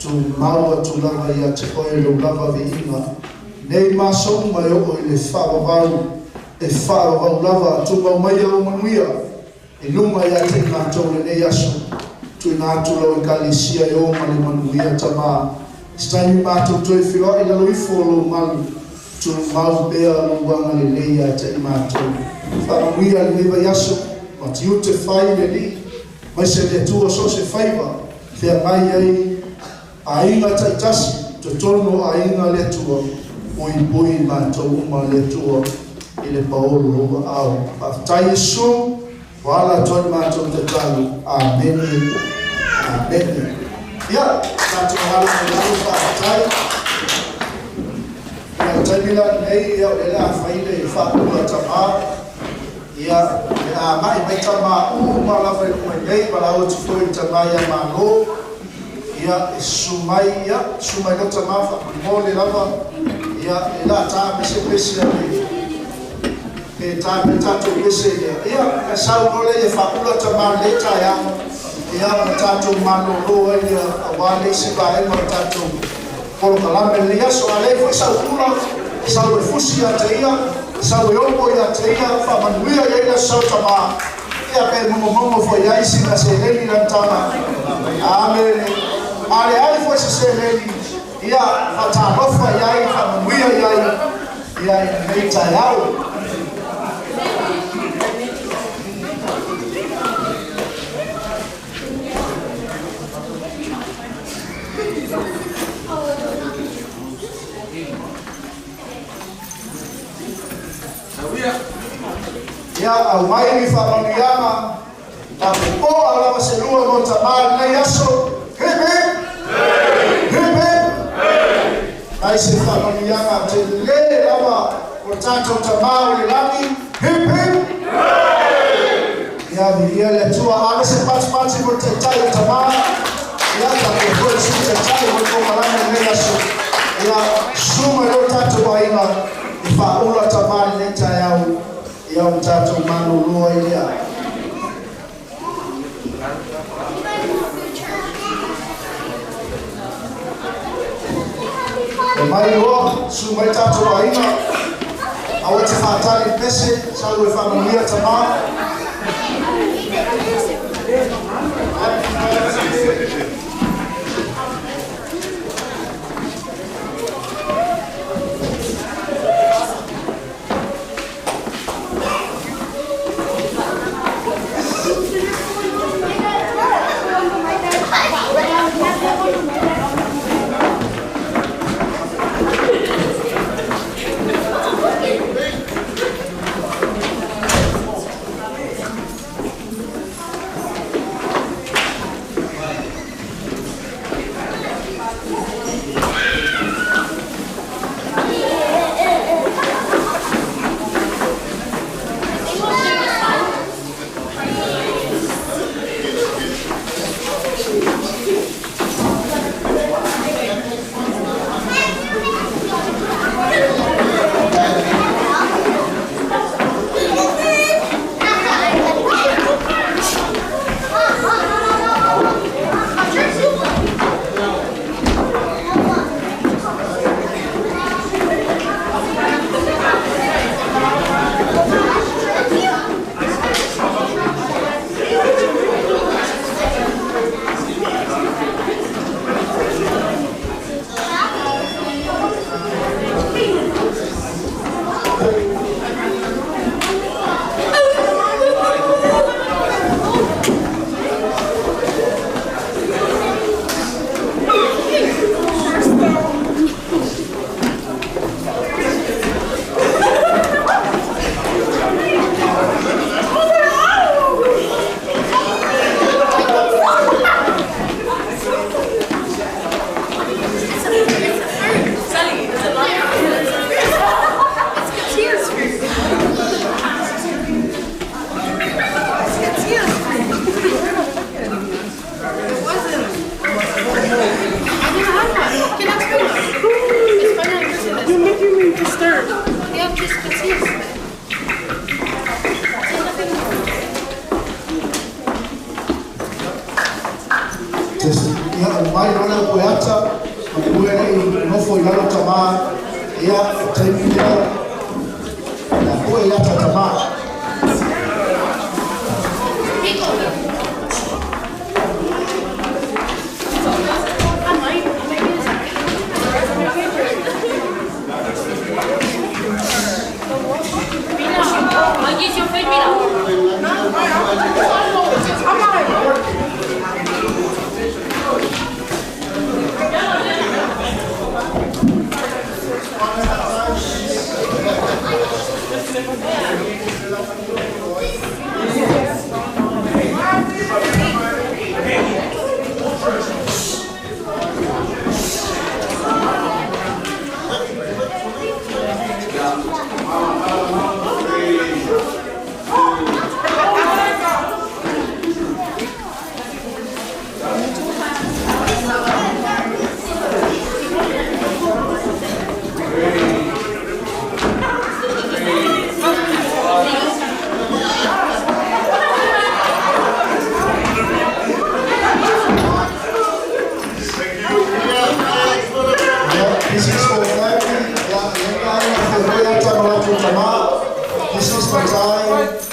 tumau atu lava ia te Oe lou lava viiga, nei ma aso uma e oo i le faavavau, e faavavau lava, tumau maia ou manuia i luga ia te i matou lenei aso. Tuuina atu lau Ekalesia e o ma le manuia, Tamā. Se taimi matou toe feiloai i lalo ifo o lou malu, tumau pea lou agalelei ia te i matou. Faamanuia lenei vaiaso ma tiute fai i le Alii, aemaise le Atua so o se faiva feagai ai aiga taitasi, totonu o aiga le Atua, puipui matou uma le Atua i le paolo o lou aao. Faafetai Iesu, ua ala atu ai le matou tatalo. Amene. Amene. Ia, tatou alo mai lalo, faafetai. Ia, o le taimi la lenei, ia, o lea o le a fai le faaupuga a Tamā. Ia, o le a agai mai Tamā uma lava i luma i nei, valaau atu foi i le Tamā ia Malo. Ia, e susu mai, ia, susu mai loa Tamā faamolemole lava. Ia, e la ta mai se pese a le, pe ta mai tatou pese lea. Ia, ona sau loa lea ia faaula Tamā i lenei taeao. Ia, ona tatou malolo ai lea aua le isi vaega o le tatou polokalame i lenei aso. A leai foi sau pula, sau e fusi ia te ia, sau e opo ia te ia, faamanuia i ai le aso sau Tamā. Ia pe momomomo foi i ai sina seleni lana tama. Amene. A leai foi se seleni, ia faatalofa i ai, faamanuia i ai ia i lenei taeao. Ia, aumai ni faamanuiaga, a popoa lava se lua mo Tamā i lenei aso. Hip hip! Hip hip! Mai se faamanuiaga tele lava o tatou Tamā o le lagi. Hip hip! Ia, viia le Atua. Ave se patipati mo le Taitai o Tamā. Ia, faapea foi le Sui Taitai mo le komalama i lenei aso. Ia, susu mai loa tatou aiga e faaula Tamā i lenei taeao. Ia, ona tatou malolo ai lea. E mai loa, susu mai tatou aiga. Aua e te faatali i le pese, sau e faamanuia Tamā. Disturbed. Yeah, just confused. Ia o mai loa le upu e ata, ma pue alii nofo i lalo tamā, ia, o taimi lea, ia pue i ata tamā. Ia, this is for family, ia, le aiga feoi ata ma latou tamā. This is the time.